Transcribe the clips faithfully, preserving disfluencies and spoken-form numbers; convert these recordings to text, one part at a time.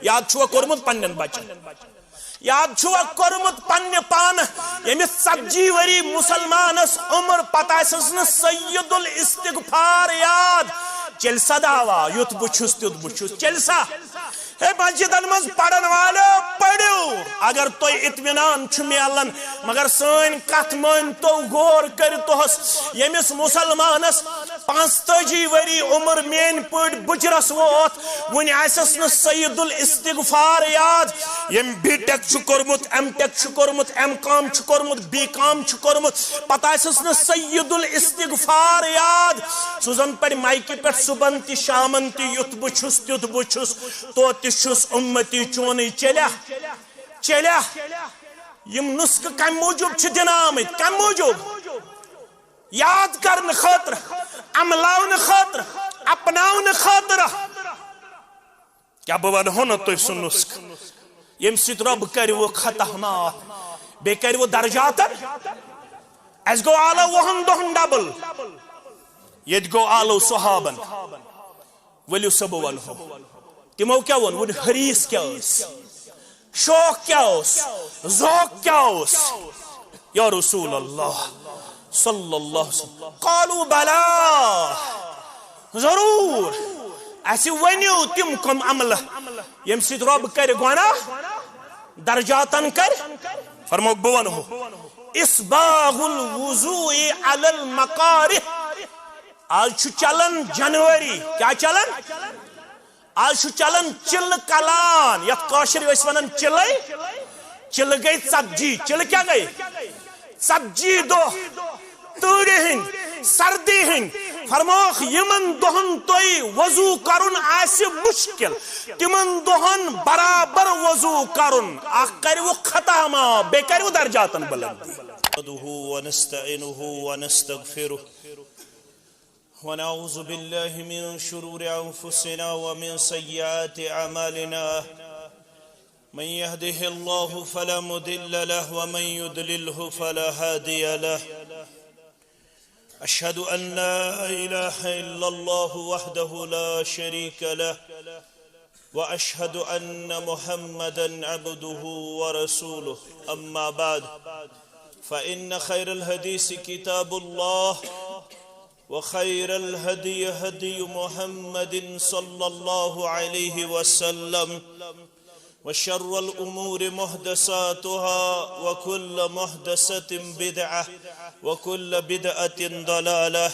یاد چھُوا کوٚرمُت پننٮ۪ن بچن؟ یاد چھُوا کوٚرمُت پننہِ پانہٕ، ییٚمِس ژتجی ؤری مسلمانس عمر، پتہٕ آسٮ۪س نہٕ سید الاستغفار یاد؟ چیٚلہِ سا دعوا، یُتھ بہٕ چھُس تیُتھ بہٕ چھُس، چیٚلہِ سا؟ ہے مسجدن منٛز پرن والو، پٔرِو۔ اگر تۄہہِ اطمینان چھُ میلان، مگر سٲنۍ کتھ مٲنۍ تو، غور کٔرِتوس، ییٚمِس مسلمانس پانٛژتٲجی ؤری عمر میٲنۍ پٲٹھۍ بُجرس ووت، وُنہِ آسٮ۪س نہٕ سید الاستغفار یاد۔ ییٚمۍ بی ٹیک چھُ کوٚرمُت، ایم ٹیک چھُ کوٚرمُت، ایم کام چھُ کوٚرمُت، بی کام چھُ کوٚرمُت، پتہٕ آسٮ۪س نہٕ سید الاستغفار یاد۔ سُہ زن پرِ مایکہِ پٮ۪ٹھ صبحن تہِ شامن تہِ، یُتھ بہٕ چھُس تیُتھ بہٕ چھُس، توتہِ چھُس اُمتی چونٕے۔ چیٚلیا؟ چیٚلیا؟ یِم نُسخہٕ کمہِ موٗجوٗب چھِ دِنہٕ آمٕتۍ؟ کمہِ موٗجوٗب؟ یاد کرنہٕ خٲطرٕ، عملاونہٕ خٲطرٕ، اپناونہٕ خٲطرٕ۔ کیٛاہ بہٕ ونہو نہٕ تُہۍ سُہ نُسخہٕ، ییٚمہِ سۭتۍ رۄب کرِوٕ خطا معاف، بیٚیہِ کرِوٕ درجاتن؟ اَسہِ گوٚو آلو وُہن دۄہن ڈبل، ییٚتہِ گوٚو آلو صحابن۔ ؤلِو سا بہٕ ونہو، تِمو کیٛاہ ووٚن؟ ووٚن، حریص کیٛاہ ٲس؟ شوق کیٛاہ اوس؟ ذوق کیٛاہ اوس؟ یا رسول اللہ صلی اللہ علیہ وسلم، قالوا بلا، ضرور، اسہِ ؤنِو تِم کم عملہٕ ییٚمہِ سۭتۍ رۄب کرِ گۄناہ، درجاتن کرِ۔ فرموکھ بہٕ ونہو، اسباغ الوضوء علی المکارہ۔ آز چھُ چلان جنوری، کیٛاہ چلان؟ آز چھُ چلان چِلہٕ کلان، یتھ کٲشِر ٲسۍ ونان چِلے۔ چِلہٕ گٔے ژتجی، چِلہٕ کیٛاہ گٔے؟ ژتجی دۄہ تۭرِ ہٕنٛدۍ، سردی ہٕنٛدۍ۔ فرمووُکھ، یِمن دۄہن تۄہہِ وضو کرُن آسہِ مُشکِل، تِمن دۄہن برابر وضو کرُن۔ اکھ کرِوٕ خطا معاف، بیٚیہِ کرِوٕ درجاتن بلند۔ نحمده ونستعينه ونستغفره ونعوذ بالله من شرور أنفسنا ومن سيئات أعمالنا. من يهده الله فلا مضل له ومن يضلله فلا هادي له. أشهد أن لا إله إلا الله وحده لا شريك له، وأشهد أن محمدا عبده ورسوله. أما بعد، فإن خير الحديث كتاب الله، وخير الهدي هدي محمد صلى الله عليه وسلم، وشر الأمور محدثاتها، وكل محدثة بدعة، وكل بدعة ضلالة،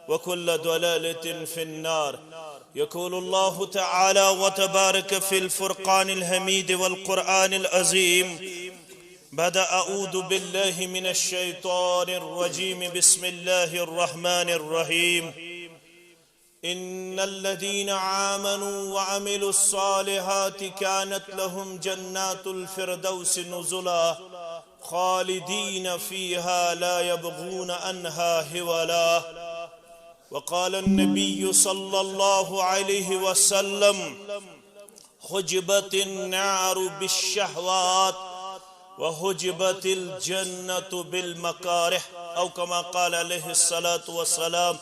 وكل ضلالة في النار. يقول الله تعالى وتبارك في الفرقان الحميد والقرآن العظيم بعد أعوذ بالله من الشيطان الرجيم، بسم الله الرحمن الرحيم. إن الذين آمنوا وعملوا الصالحات كانت لهم جنات الفردوس نزلا خالدين فيها لا يبغون عنها حولا. وقال النبي صلى الله عليه وسلم، حجبت النار بالشهوات وحجبت الجنة بالمكاره، أو كما قال عليه الصلاة والسلام.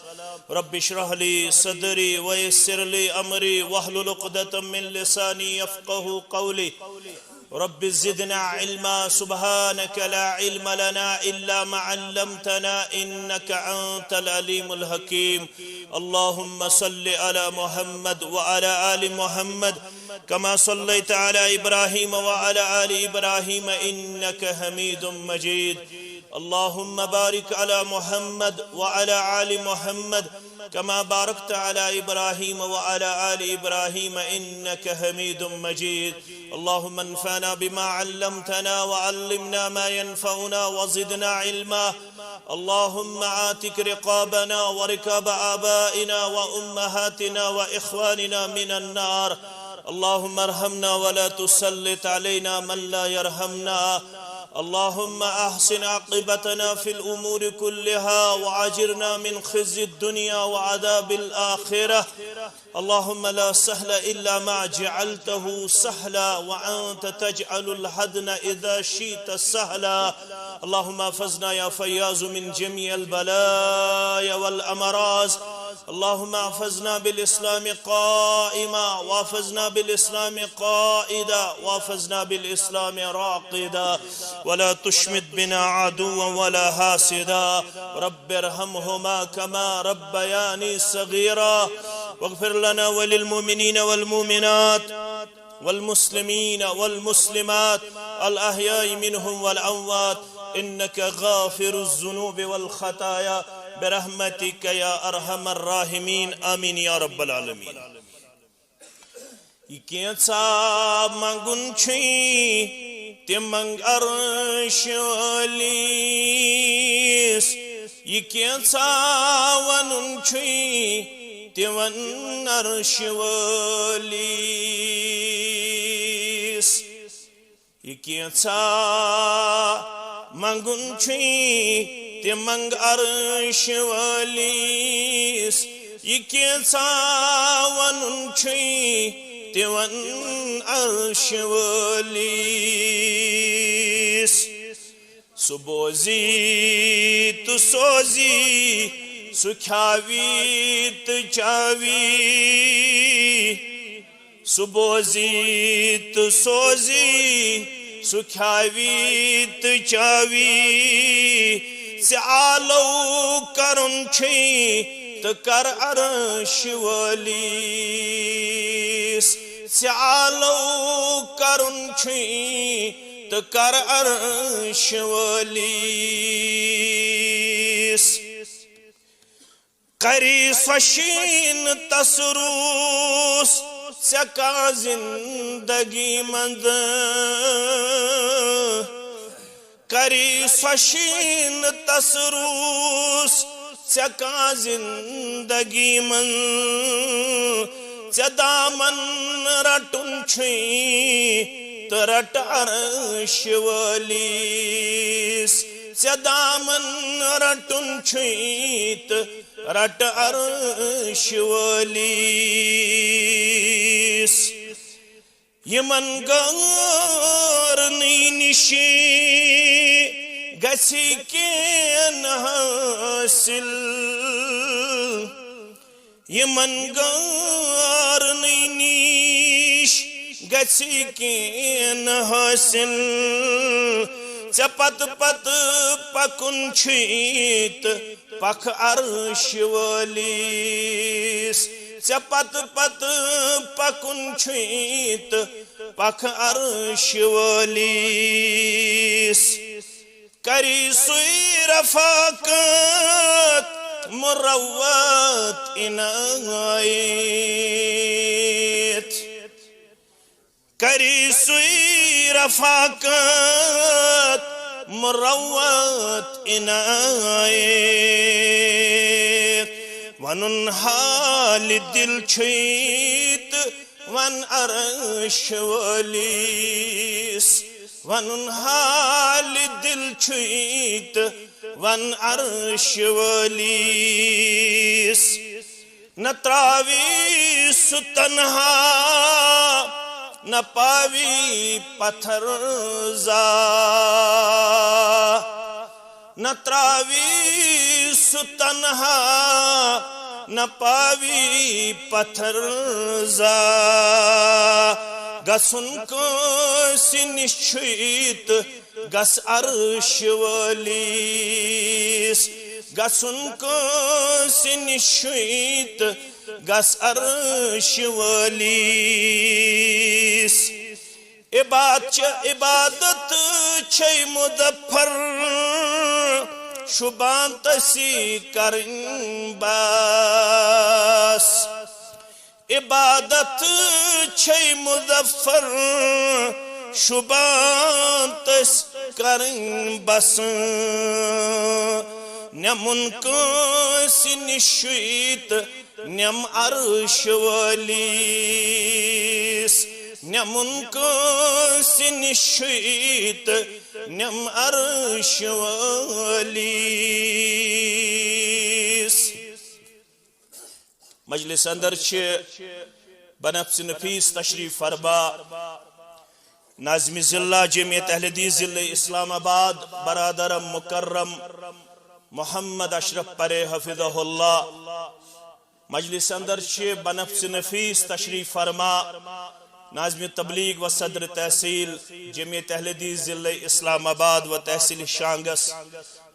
رب اشرح لي صدري ويسر لي أمري واحلل عقدة من لساني يفقهوا قولي. رب زدنا علما، سبحانك لا علم لنا إلا ما علمتنا إنك أنت العليم الحكيم. اللهم صل على محمد وعلى آل محمد كما صليت على إبراهيم وعلى آل إبراهيم إنك حميد مجيد. اللهم بارك على محمد وعلى آل محمد كما باركت على إبراهيم وعلى آل إبراهيم إنك حميد مجيد. اللهم انفعنا بما علمتنا وعلمنا ما ينفعنا وزدنا علما. اللهم اعتق رقابنا ورقاب آبائنا وأمهاتنا وإخواننا من النار. اللهم ارحمنا ولا تسلط علينا من لا يرحمنا. اللهم أحسن عاقبتنا في الأمور كلها وأجرنا من خزي الدنيا وعذاب الآخرة. اللهم لا سهل إلا ما جعلته سهلا وأنت تجعل الحزن إذا شئت سهلا. اللهم احفظنا يا فياض من جميع البلايا والأمراض. اللهم احفظنا بالإسلام قائما، واحفظنا بالإسلام قائدا، واحفظنا بالإسلام راقدا، ولا تشمت بنا عدوا ولا حاسدا. رب ارحمهما كما ربياني صغيرا، واغفر لنا وللمؤمنين والمؤمنات والمسلمين والمسلمات الأحياء منهم والأموات، إنك غافر الذنوب والخطايا، برحمتك يا أرحم الراحمين. آمين يا رب العالمين. یہِ کینٛژھا منٛگُن چھُے، تہِ منٛگ عرش وٲلِس۔ یہِ کینٛژھا وَنُن چھُے، تہِ وَن عرش وٲلِس۔ یہِ کینٛژھا منٛگُن چھُے، تہِ منٛگ عرش وٲلِس۔ یہِ کینٛژھا وَنُن چھُے، تہِ وَن عرش وٲلِس۔ سُہ بوزی تہٕ سوزی، سُہ کھیاوی تہٕ چاوی۔ سُہ بوزی تہٕ سوزی، سُہ کھیاوی تہٕ چاوی۔ ژےٚ آلو کرُن چھُے تہٕ کر عرش وٲلِس۔ ژےٚ آلو کرُن چھُے تہٕ کر عرش وٲلِس۔ کری سۄ شیٖن تس روٗس ژےٚ کانٛہہ زندگی منٛز۔ کری سۄ شیٖن تس روٗس ژےٚ کانٛہہ زندگی منٛز۔ ژےٚ دامن رٹُن چھُے تہٕ رٹ عرش وٲلِس۔ ژےٚ دامن رٹُن چھُے تہٕ رٹ عرش وٲلِس۔ یِمن غٲرنٕے نِش گژھِ کینٛہہ حٲصِل۔ یِمن غٲرنٕے نِش گژھِ کینٛہہ حٲصِل۔ ژےٚ پتہٕ پتہٕ پکُن چھُے تہٕ پکھ عرش وٲلِس۔ ژےٚ پتہٕ پتہٕ پکُن چھُے تہٕ پکھ عرش وٲلِس۔ کری سُے رفاقت مروت عنایت۔ کری سُے رفاقت مروت عنایت۔ ونُن حال دل چھُے تہٕ ون عرش وٲلِس۔ ونُن حال دل چھُے تہٕ ون عرش وٲلِس۔ نہ تراوی سُہ تنہا، نہ پاوی پتھر زا۔ نہ تراوی سُہ تنہا، نہ پاوی پتھر زا۔ گژھُن کٲنٛسہِ نِش چھُے تہٕ گژھ عرش وٲلِس۔ گژھُن کٲنٛسہِ نِش چھُے تہٕ گژھ عرش وٲلِس۔ عبادت چھِ، عبادت چھے مظفر، شُبان تسی کرٕنۍ بس۔ عبادت چھے مظفر، شُبان تس کرٕنۍ بس۔ نٮ۪مُن کٲنٛسہِ نِش چھُے تہٕ نٮ۪م عرش وٲلِس۔ نٮ۪مُن کٲنٛسہِ نِش چھُے تہٕ نٮ۪م عرش وٲلِس۔ مجلس اندر چھِ بنفس نفیس تشریف فرما ناظم ضلع جمعیت اہل حدیث ضلع اسلام آباد برادر مکرم محمد اشرف پرے حفظہ اللہ۔ مجلس اندر چھِ بنفس نفیس تشریف فرما ناظم تبلیغ و صدر تحصیل جمعیت اہل حدیث ضلع اسلام آباد و تحصیل شانگس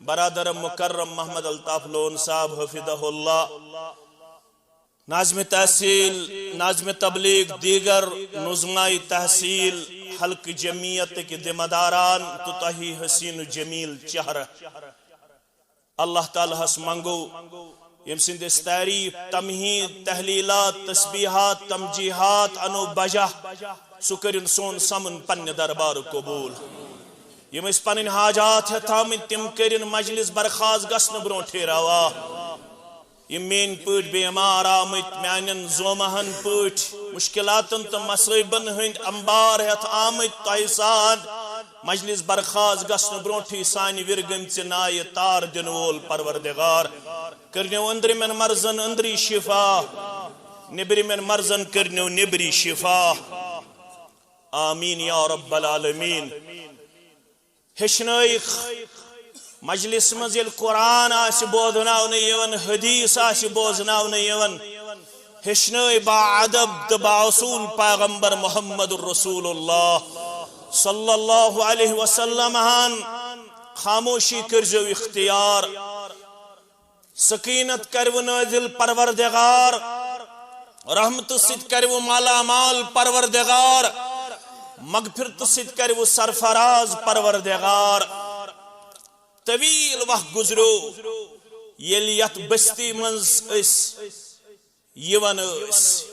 برادر مکرم محمد الطاف لون صاحب حفظہ اللہ، ناظم تحصیل، ناظم تبلیغ، دیگر نظماء تحصیل، حلقہ جمعیت کے ذمہ داران تو تہی حسین و جمیل چہرہ۔ اللہ تعالیٰ ہس منگو یم سند اس تعریف، تمہید، تحلیلات، تسبیحات، تمجیحات انو بجا، سہ کرن سون سمن پنہ دربار قبول۔ یم اس پنن حاجات ہتھ آمت تم کرن مجلس برخاست گسن برونٹھے روا۔ یم مین پٲٹھۍ بیمار آمت، میانن زومہن پٲٹھۍ مشکلاتن تہٕ مصائبن ہند انبار ہتھ آمت، تۄہہِ سان مجلس برخاست گژھنہٕ برونٹھٕے سانہِ وِرگٔمژِ نایہِ تار دِنہٕ وول پروردگار، کٔرنیو أنٛدرِمٮ۪ن مرضن أنٛدری شفا، نیٚبرِمٮ۪ن مرضن کٔرنیو نیٚبری شفا۔ آمین یا رب العالمین۔ ہیٚچھنٲیِکھ۔ مجلس منٛز ییٚلہِ قرآن آسہِ بوزناونہٕ یِوان، حدیث آسہِ بوزناونہٕ یِوان، ہیٚچھنٲے با ادب تہٕ با اصول پیغمبر محمد رسول اللہ صلی اللہ علیہ وسلم ہن۔ خاموشی کٔرزیو اختیار۔ سکینت کرِوٕ نازل پروردگار، رحمتہٕ سۭتۍ کرِوٕ مالا مال پروردگار، مغفرتہٕ سۭتۍ کرِوٕ سرفراز پروردگار۔ طویل وقت گزریو ییٚلہِ یتھ بستی منٛز أسۍ یِوان ٲسۍ۔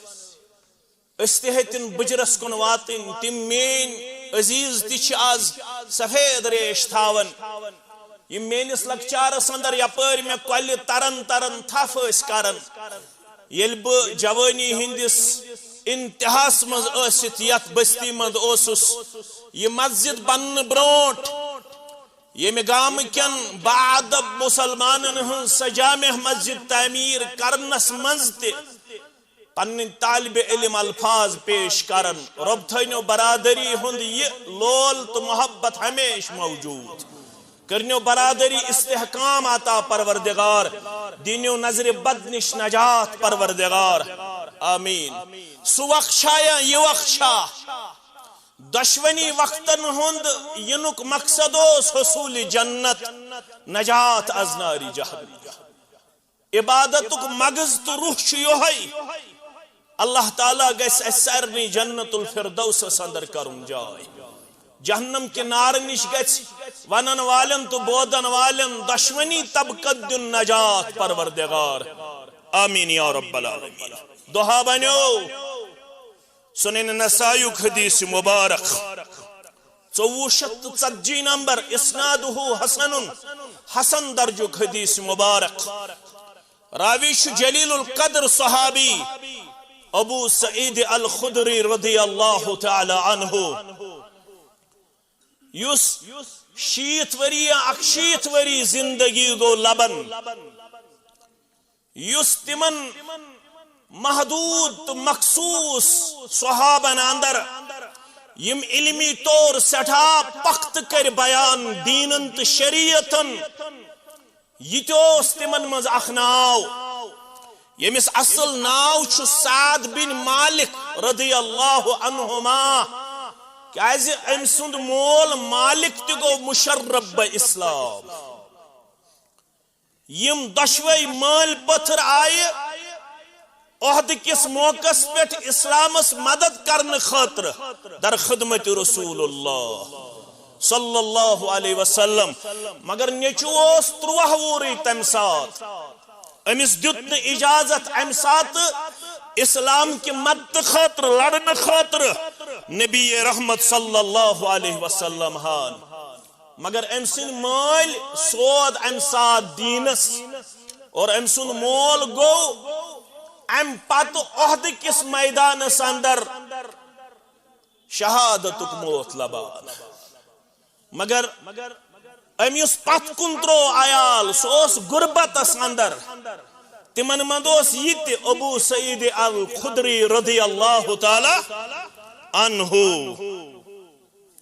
أسۍ تہِ ہیٚتِن بُجرس کُن واتٕنۍ۔ تِم میٲنۍ عزیز تہِ چھِ آز سفید ریش تھاوان۔ یِم میٲنِس لۄکچارس اندر یپٲرۍ مےٚ کۄلہِ ترن ترن تھپھ ٲسۍ کران، ییٚلہِ بہٕ جوٲنی ہٕنٛدِس انتہاہس منٛز ٲسِتھ یتھ بستی منٛز اوسُس، یہِ مسجد بننہٕ برونٹھ ییٚمہِ گامہٕ کٮ۪ن باادب مسلمانن ہٕنٛز سۄ جامع مسجد تعمیٖر کرنس منٛز تہِ پنٕنۍ طالب علم الفاظ پیش کرن۔ رۄب تھٲینو برادری ہُنٛد یہِ لول تہٕ محبت ہمیشہِ موجود۔ کٔرنیو برادری استحکام عطا پروردگار۔ دینیو نظرِ بد نِش نجات پروردگار۔ آمین۔ سُہ وقت چھا یا یہِ وقت چھا؟ دۄشوٕنی وقتن ہُنٛد یِنُک مقصد اوس حصوٗلِ جنت، نجات از نارِ جہنم۔ عبادتُک مغز تہٕ روح چھُ یِہوٚے۔ اللہ تعالیٰ گژھِ اَسہِ سارنٕے جنت الفردوسس اندر کرُن جاے۔ جہنم کہِ نارٕ نِش گژھِ ونن والٮ۪ن تہٕ بوزن والٮ۪ن دۄشوٕنی طبقن دیُن نجات پروردگار۔ آمین یا رب العالمین۔ دُہا بنیو سنن نسائیُک حدیث مبارک، ژوٚوُہ شیٚتھ تہٕ ژتجی نمبر، اسنادہ حسن، حسن درجُک حدیث مبارک۔ راوی چھُ جلیل القدر صحابی ابو سعید الخدری رضی اللہ تعالی عنہ، یُس شیٖتھ ؤری یا اکشیٖتھ ؤری زندگی گوٚو لبن، یُس تِمن محدود تہٕ مخصوص صحابن اندر یِم علمی طور سٮ۪ٹھاہ پختہٕ کٔرۍ بیان دیٖنن تہٕ شریعتن، یہِ تہِ اوس تِمن منٛز اکھ ناو، ییٚمِس اصل ناو چھُ سعد بن مالک رضی اللہ عنہما، کیازِ أمۍ سُنٛد مول مالک تہِ گوٚو مشرف بہ اسلام۔ یِم دۄشوے مٲلۍ پٔتھر آیہِ عہد کِس موقعس پٮ۪ٹھ اسلامس مدد کرنہٕ خٲطرٕ در خدمت رسول اللہ صلی اللہ علیہ وسلم، مگر نیٚچو اوس ترٛوہہ وُہرٕے تمہِ ساتہٕ۔ أمِس دیُت نہٕ اجازت امہِ ساتہٕ اسلام کہِ مدد خٲطرٕ لڑنہٕ خٲطرٕ نبی رحمت صلی اللہ علیہ وسلم ہن۔ مگر أمۍ سٕنٛدۍ مٲلۍ سود امہِ ساتہٕ دیٖنس، اور أمۍ سُنٛد مول گوٚو امہِ پتہٕ عہدٕ کِس میدانس اندر شہادتُک موت لبان۔ مگر أمۍ یُس پتھ کُن ترٛوو عیال، سُہ اوس غربتس اندر۔ تِمن منٛز اوس یہِ تہِ ابو سعید الخدری رضی اللہ تعالی عنہ۔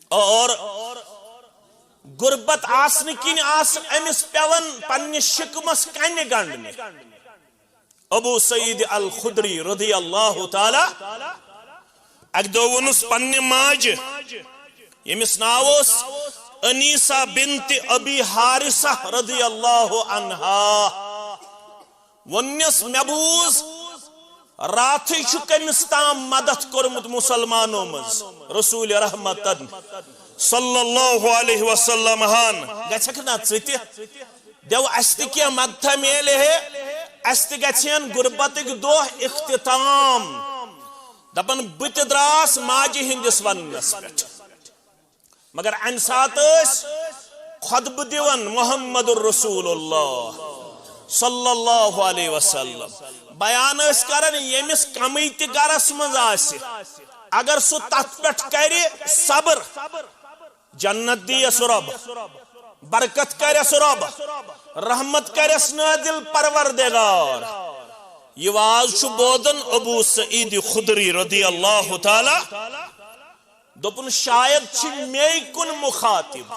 اور غربت آسنہٕ کِنۍ آسہٕ أمِس پٮ۪وان پننِس شِکمس کنہِ گنٛڈنہِ۔ ابو سعید الخدری رضی اللہ تعالی، اکہِ دۄہ ووٚنُس پننہِ ماجہِ، ییٚمِس ناو اوس انیسہ بنت ابی حارثہ رضی اللہ عنہا، ووٚننس، مےٚ بوٗز راتھٕے چھُ کٔمِس تام مدد کوٚرمُت مُسلمانو منٛز رسول رحمتن صلی اللہ علیہ وسلم ہن۔ گژھکھ نا ژٕ تہِ؟ دیو اسہِ تہِ کینٛہہ مدتھا میلہِ ہے، اسہِ تہِ گژھِ ہن غربتٕکۍ دۄہ اختتام۔ دپان بہٕ تہِ دراس ماجہِ ہٕنٛدِس وننس پٮ۪ٹھ۔ مگر امہِ ساتہٕ ٲسۍ خطبہٕ دِوان محمد رسول اللہ صلی اللہ علیہ وسلم۔ بیان ٲسۍ کران، ییٚمِس کمٕے تہِ گرس منٛز آسہِ، اگر سُہ تتھ پٮ۪ٹھ کرِ صبر، جنت دیس رب، برکت کرس رب، رحمت کرس نازل پروردگار۔ یہ واز چھُ بوزان ابو سعید خدری رضی اللہ تعالی۔ دوٚپُن، شاید چھِ مے کُن مخاطب،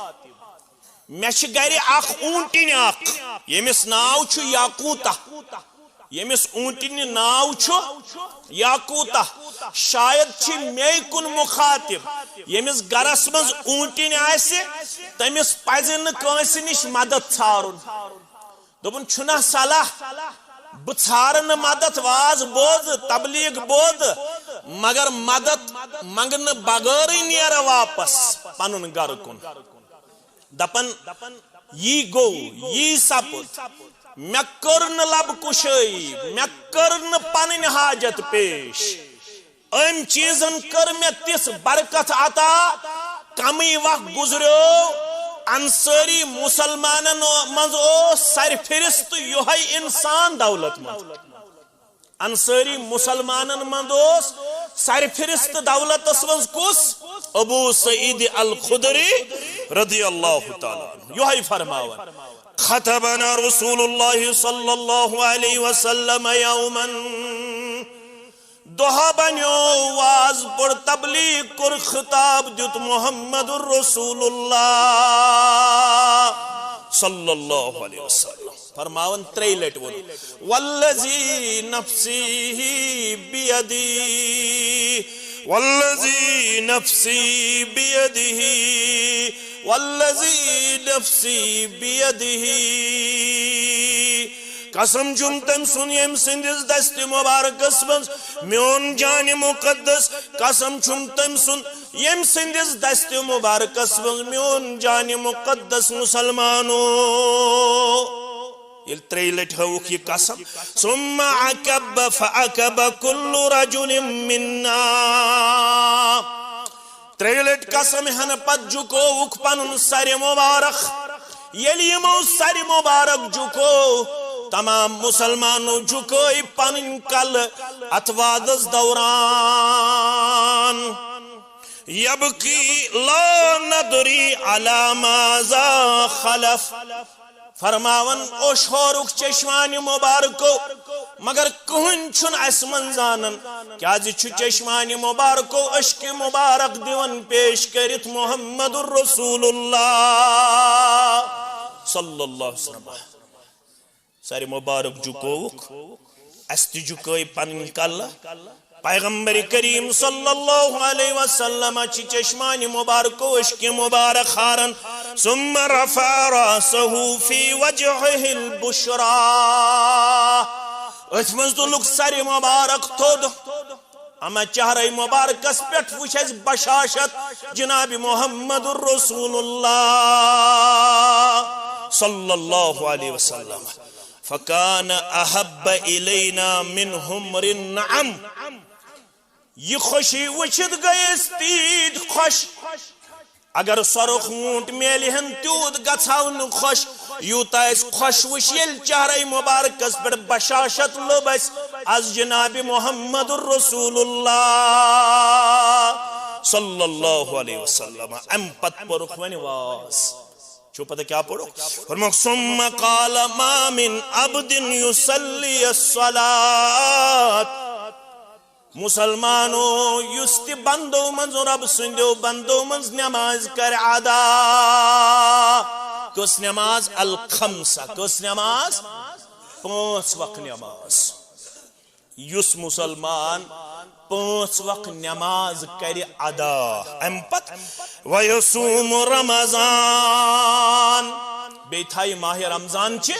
مےٚ چھِ گرِ اکھ اوٗنٹِنۍ اکھ، ییٚمِس ناو چھُ یاقوتہ۔ ییٚمِس اوٗنٹِنہِ ناو چھُ یاقوتہ، شاید چھِ مے کُن مخاطب۔ ییٚمِس گرس منٛز اوٗنٹِنۍ آسہِ، تٔمِس پزِ نہٕ کٲنٛسہِ نِش مدد ژھارُن۔ دوٚپُن، چھُنہ صلاح، بہٕ ژھارٕ نہٕ مدد، واز بوزٕ، تبلیغ بوزٕ، مگر مدد منٛگنہٕ بغٲرٕے نیرٕ واپس پنُن گرٕ کُن۔ دپان، یی گوٚو، یی سپُد، مےٚ کٔر نہٕ لبہٕ کُشٲیی، مےٚ کٔر نہٕ پنٕنۍ حاجت پیش۔ أمۍ چیٖزن کٔر مےٚ تِژھ برکت عطا، کمٕے وق گُزریو، انصٲری مسلمانن منٛز اوس سرفہرست یِہوٚے انسان دولت مند۔ انصٲری مسلمانن منٛز اوس سرفہرست دولتس منٛز کُس؟ ابو سعید الخدری رضی اللہ تعالیٰ عنہ۔ یِہوٚے فرماوان، خطبنا رسول اللہ صلی اللہ علیہ وسلم یوما، دۄہ بنیو، واز پوٚر، تبلیغ کوٚر، خطاب دیُت محمد رسول اللہ صلی اللہ علیہ وسلم۔ فرماوان ترٛیٚیہِ لٹہِ ووٚن، والذی نفسی بیدی، والذی نفسی بیدہ، والذی نفسی بیدہ۔ قسم چھُم تٔمۍ سُنٛد ییٚمۍ سٕنٛدِس دستِ مبارکس منٛز میون جانِ مقدس، قسم چھُم تٔمۍ سُنٛد ییٚمۍ سٕنٛدِس دستِ مبارکس منٛز میون جانِ مقدس۔ مسلمانو، ییٚلہِ ترٛیٚیہِ لٹہِ ہٲوُکھ یہِ قسم، ثم عقب فعقب كل رجل منا۔ ترٛیٚیہِ لٹہِ قسم ہٮ۪نہٕ پتہٕ جُکووُکھ پنُن سرِ مبارک۔ ییٚلہِ یِمو سرِ مبارک جُکو، تمام مسلمانو جُکٲے پنٕنۍ کلہٕ اتھ وازس دوران۔ یبکی لا ندری علی ماذا خلف۔ فرماوان، اوٚش ہورُکھ چشمانِ مبارکو، مگر کٕہٕنۍ چھُنہٕ اَسہِ منٛز زانان، کیازِ چھُ چشمانِ مبارکو اشکِ مبارک دِوان پیش کٔرِتھ محمد رسول اللہ صلی اللہ علیہ وسلم۔ سرِ مبارک جُکووُکھ، اَسہِ تہِ جُکٲے پنٕنۍ کلہٕ۔ پیغمبر کریم صلی اللہ علیہ وسلم چہِ چشمانِ مبارکو اشکِ مبارک ہاران۔ ثم رفع رأسه في وجهه البشرى۔ أتھۍ منٛز تُلُکھ سرِ مبارک تھوٚد۔ اما چہرے مبارکس پٮ۪ٹھ وٕچھ اَسہِ بشاشت جناب محمد رسول اللہ صلی اللہ علیہ وسلم۔ فکان احب الینا من حمر النعم۔ یہ خوشی وٕچھِتھ گٔے أسۍ تیٖتۍ خۄش۔ اگر سۄرُخ ووٗنٛٹ میلہِ ہن، تیوٗت گژھو نہٕ خۄش، یوٗتاہ أسۍ خۄش وٕچھ، ییٚلہِ چہرے مبارکس پٮ۪ٹھ بشاشت لوٚب اَسہِ از جناب محمد رسول اللہ صلی اللہ علیہ وسلم۔ امہِ پتہٕ پوٚرُکھ وۄنۍ واز۔ چھُو پتہ کیٛاہ پوٚرُکھ؟ فرمووُکھ، ثم قال ما من عبد يصلي الصلاة۔ مسلمانو، یُس تہِ بندو منٛز، رب سٕنٛدیو بندو منٛز نماز کرِ ادا۔ کٔژ نماز؟ الخمسہ۔ کٔژ نماز؟ پانٛژھ وقت نماز۔ یُس مسلمان پانٛژھ وق نماز کرِ ادا، امہِ پتہٕ ویصوم رمضان، بیٚیہِ تھایہِ ماہِ رمضان چہِ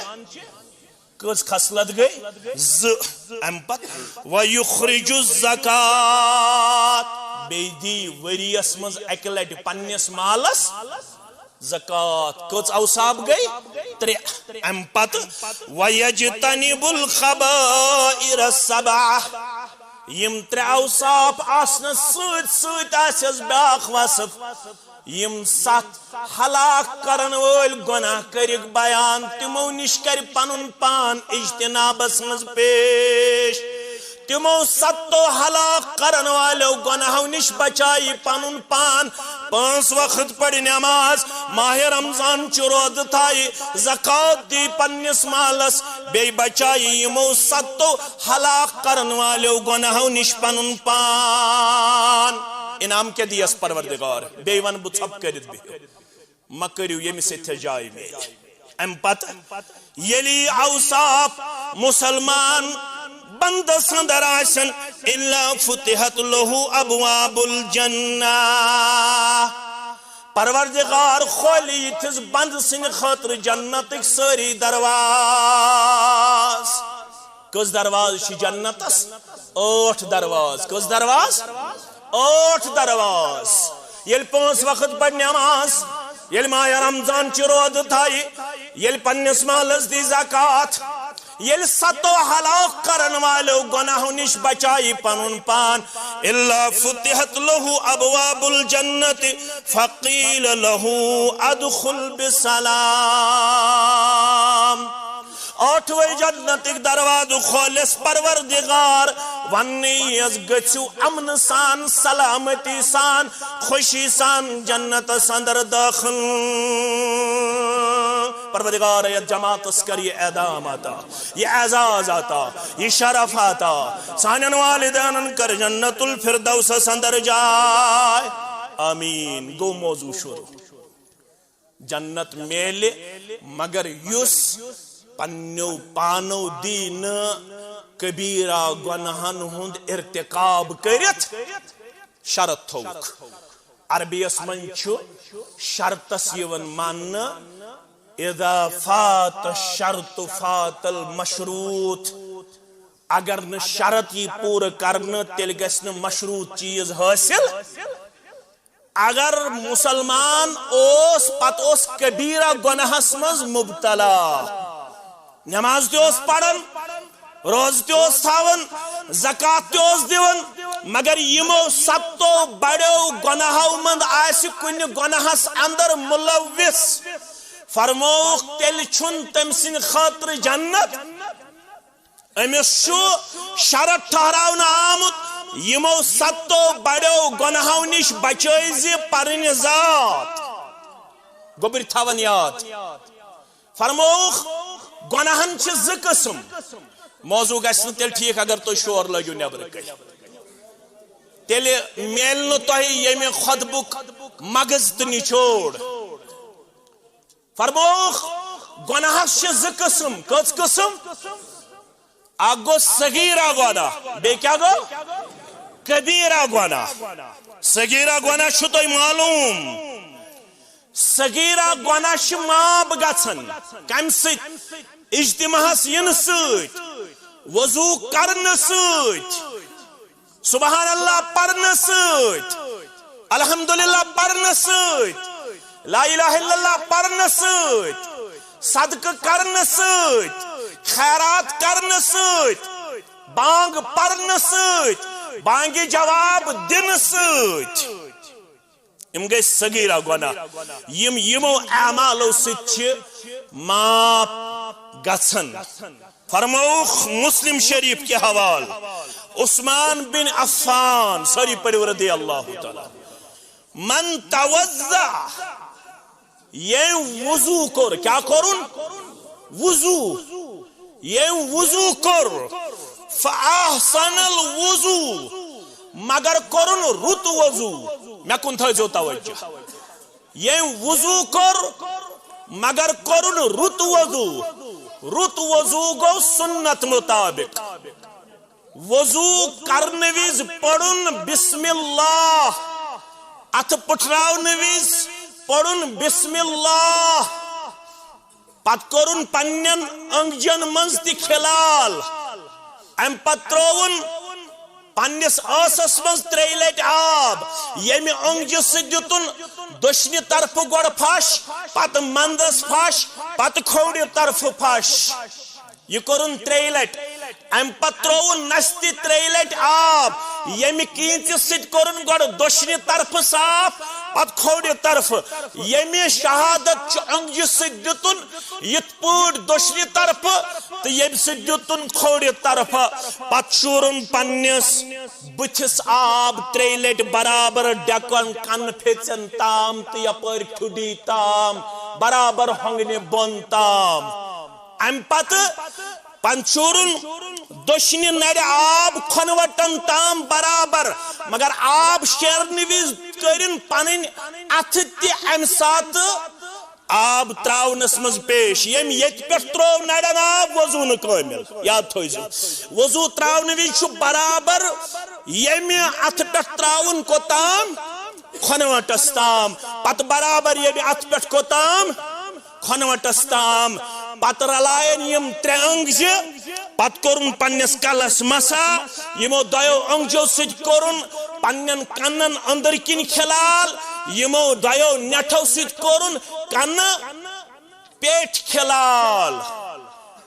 کٔژ خصلت گٔے؟ زٕ۔ امہِ پتہٕ ویخرج الزکات، بیٚیہِ دی ؤریس منٛز اکہِ لٹہِ پننِس مالس زکات۔ کٔژ اوصاف گٔے؟ ترٛےٚ۔ امہِ پتہٕ ویجتنب الخبائر السبع، یِم ترٛےٚ اوصاف آسنس سۭتۍ سۭتۍ آسٮ۪س بیٛاکھ وصف، یِم ستھ ہلاک کرن وٲلۍ گۄناہ کٔرِکھ بیان، تِمو نِش کرِ پنُن پان اجتنابس منٛز پیش۔ تِمو ستو ہلاک کرن والیو گۄناہو نِش بچایہِ پنُن پان، پانٛژھ وقت پرِ نماز، ماہِ رمضان چہِ روزٕ تھایہِ، زکات دی پننِس مالس، بیٚیہِ بچایہِ یِمو ستو ہلاک کرن والیو گۄناہو نِش پنُن پان۔ انعام کیٛاہ دِیس پروردگار؟ بیٚیہِ ونہٕ بہٕ، ژھۄپہٕ کٔرِتھ بِہِو، مہ کٔرِو ییٚمِس ییٚتھٮ۪س جاے میلہِ۔ امہِ پتہٕ ییٚلہِ یہِ اوصاف مسلمان بندس اندر آسن، الا فتحت لہ ابواب الجنہ، پروردگار کھولہِ یِتھِس بندٕ سٕنٛدِ خٲطرٕ جنتٕکۍ سٲری درواز۔ کٔژ درواز چھِ جنتس؟ ٲٹھ درواز۔ کٔژ درواز؟ ٲٹھ درواز۔ ییٚلہِ پانٛژھ وقت پرِ نماز، ییٚلہِ ماہِ رمضان چہِ روزٕ تھایہِ، ییٚلہِ پننِس مالس دی زکات، ییٚلہِ ستو ہلاک کرن والیو گۄناہو نِش بچایہِ پنُن پان، الا فتحت لہ ابواب الجنة فقیل لہ ادخل بسلام۔ ٲٹھوے جنتٕکۍ دروازٕ کھولٮ۪س پروردگار، وننہٕ یِیَس، گٔژھِو امنہٕ سان، سلامتی سان، خوشی سان جنتس اندر دٲخل۔ پروردگار، یتھ جماعتس کر یہِ اعدام عطا، یہِ اعزاز عطا، یہِ شرف عطا، سانٮ۪ن والدینن کر جنت الفردوسس اندر جاے۔ آمین۔ گوٚو موضوع شروع۔ جنت میلہِ، مگر یُس پننیو پانو دی نہٕ کبیرہ گۄناہن ہُنٛد ارتکاب کٔرِتھ شرط تھوٚوُکھ۔ عربی یس منٛز چھُ شرطس یِوان ماننہٕ، اذا فات الشرط فات المشروط۔ اگر نہٕ شرط یی پوٗرٕ کرنہٕ، تیٚلہِ گژھِ نہٕ مشروط چیٖز حٲصِل۔ اگر مسلمان اوس، پتہٕ اوس کبیرہ گۄناہس منٛز مبتلا، نماز تہِ اوس پران، روزٕ تہِ اوس تھاوان، زکات تہِ اوس دِوان، مگر یِمو ستو بڑیو گۄناہو منٛز آسہِ کُنہِ گۄناہس اندر ملوث، فرمووُکھ، تیٚلہِ چھُنہٕ تٔمۍ سٕنٛدِ خٲطرٕ جنت۔ أمِس چھُ شرط ٹھہراونہٕ آمُت، یِمو ستو بڑیو گۄناہو نِش بچٲوۍ زِ پنٕنۍ ذات۔ گوٚبرۍ تھاوان یاد۔ فرمووُکھ، گۄناہن چھِ زٕ قٕسم۔ موضوع گژھِ نہٕ تیٚلہِ ٹھیٖک اگر تُہۍ شور لٲگِو نٮ۪برٕ کَنہِ۔ تیٚلہِ میلہِ نہٕ تۄہہِ ییٚمہِ خطبُک مغز تہٕ نچوڑ۔ فرمووُکھ، گۄناہس چھِ زٕ قٕسم۔ کٔژ قٕسم؟ اکھ گوٚو صغیرہ گۄناہ، بیٚیہِ کیٛاہ گوٚو؟ کبیرہ گۄناہ۔ صغیرہ گۄناہ چھُ تۄہہِ معلوم۔ صغیرہ گۄناہ چھِ معاف گژھان۔ کمہِ سۭتۍ؟ اجتماعس یِنہٕ سۭتۍ، وضو کرنہٕ سۭتۍ، سبحان اللہ پرنہٕ سۭتۍ، الحمدللہ پرنہٕ سۭتۍ، لا الہ الا اللہ پرنہٕ سۭتۍ، صدقہٕ کرنہٕ سۭتۍ، خیرات کرنہٕ سۭتۍ، بانگ پرنہٕ سۭتۍ، بانگہِ جواب دِنہٕ سۭتۍ۔ یِم گٔے صغیرہ گۄناہ، یِم یِمو اعمالو سۭتۍ چھِ معاف گژھان۔ فرمووُکھ مسلم شریف کہِ حوالہٕ، عثمان بن عفان، سٲری پٔرِو رضی اللہ تعالیٰ، من توضأ، ییٚمۍ وضو کوٚر، کیٛاہ کوٚرُن؟ وضو۔ ییٚمۍ وضو کوٚر، فأحسن الوضو، مگر کوٚرُن رُت وضو۔ مےٚ کُن تھٲیزیو توجہ۔ ییٚمۍ وضو کوٚر، مگر کوٚرُن رُت وضو۔ رُت وضو گوٚو سنت مطابق۔ وضو کرنہٕ وِزِ پرُن بسم اللہ، اتھٕ پٹھراونہٕ وِزِ پرُن بسم اللہ، پتہٕ کرُن پننٮ۪ن أنگجن منٛز تہِ کھلال، امہِ پتہٕ ترٛووُن پننِس ٲسس منٛز ترٛیٚیہِ لٹہِ آب، ییٚمہِ أنگجہِ سۭتۍ دیُتُن دٔچھنہِ طرفہٕ گۄڈٕ پھش، پتہٕ مندس پھش، پتہٕ کھوورِ طرفہٕ پھش۔ یہِ کوٚرُن ترٛیٚیہِ لٹہِ۔ امہِ پتہٕ ترٛووُن نستہِ ترٛیٚیہِ لٹہِ آب، ییٚمہِ کینژِ سۭتۍ کوٚرُن گۄڈٕ دٔچھنہِ طرفہٕ صاف، پتہٕ کھوورِ طرفہٕ۔ ییٚمہِ شہادت چہِ أنگجہِ سۭتۍ دیُتُن یِتھ پٲٹھۍ دٔچھنہِ طرفہٕ تہٕ ییٚمہِ سۭتۍ دیُتُن کھوورِ طرفہٕ، پتہٕ شوٗرُن پننِس بٕتھِس آب ترٛیٚیہِ لٹہِ برابر ڈٮ۪کن کنہٕ پھیژن تام تہٕ یپٲرۍ ٹھُڈی تام، برابر ہۄنگنہِ بۄن تام۔ امہِ پتہٕ پنچورُن دٔچھنہِ نرِ آب کھۄنوٹن تام برابر، مگر آب شیرنہٕ وِزِ کٔرِن پنٕنۍ اتھٕ تہِ امہِ ساتہٕ آب تراونس منٛز پیش۔ ییٚمۍ ییٚتہِ پٮ۪ٹھ ترٛوو نرٮ۪ن آب، وضو نہٕ کٲمِل، یاد تھٲیزیو۔ وضو تراونہٕ وِزِ چھُ برابر ییٚمہِ اتھٕ پٮ۪ٹھ تراوُن کوٚتام؟ کھۄنوٹس تام۔ پتہٕ برابر ییٚمہِ اتھٕ پٮ۪ٹھ کوٚتام؟ کھۄنوٹس تام۔ پتہٕ رلایَن یِم ترٛےٚ أنٛگجہِ، پتہٕ کوٚرُن پننِس کلس مسا، یِمو دۄیو أنٛگجو سۭتۍ کوٚرُن پننٮ۪ن کنن أنٛدٕرۍ کِنۍ کھلال، یِمو دۄیو نٮ۪ٹھو سۭتۍ کوٚرُن کنہٕ پیٹھ کھلال۔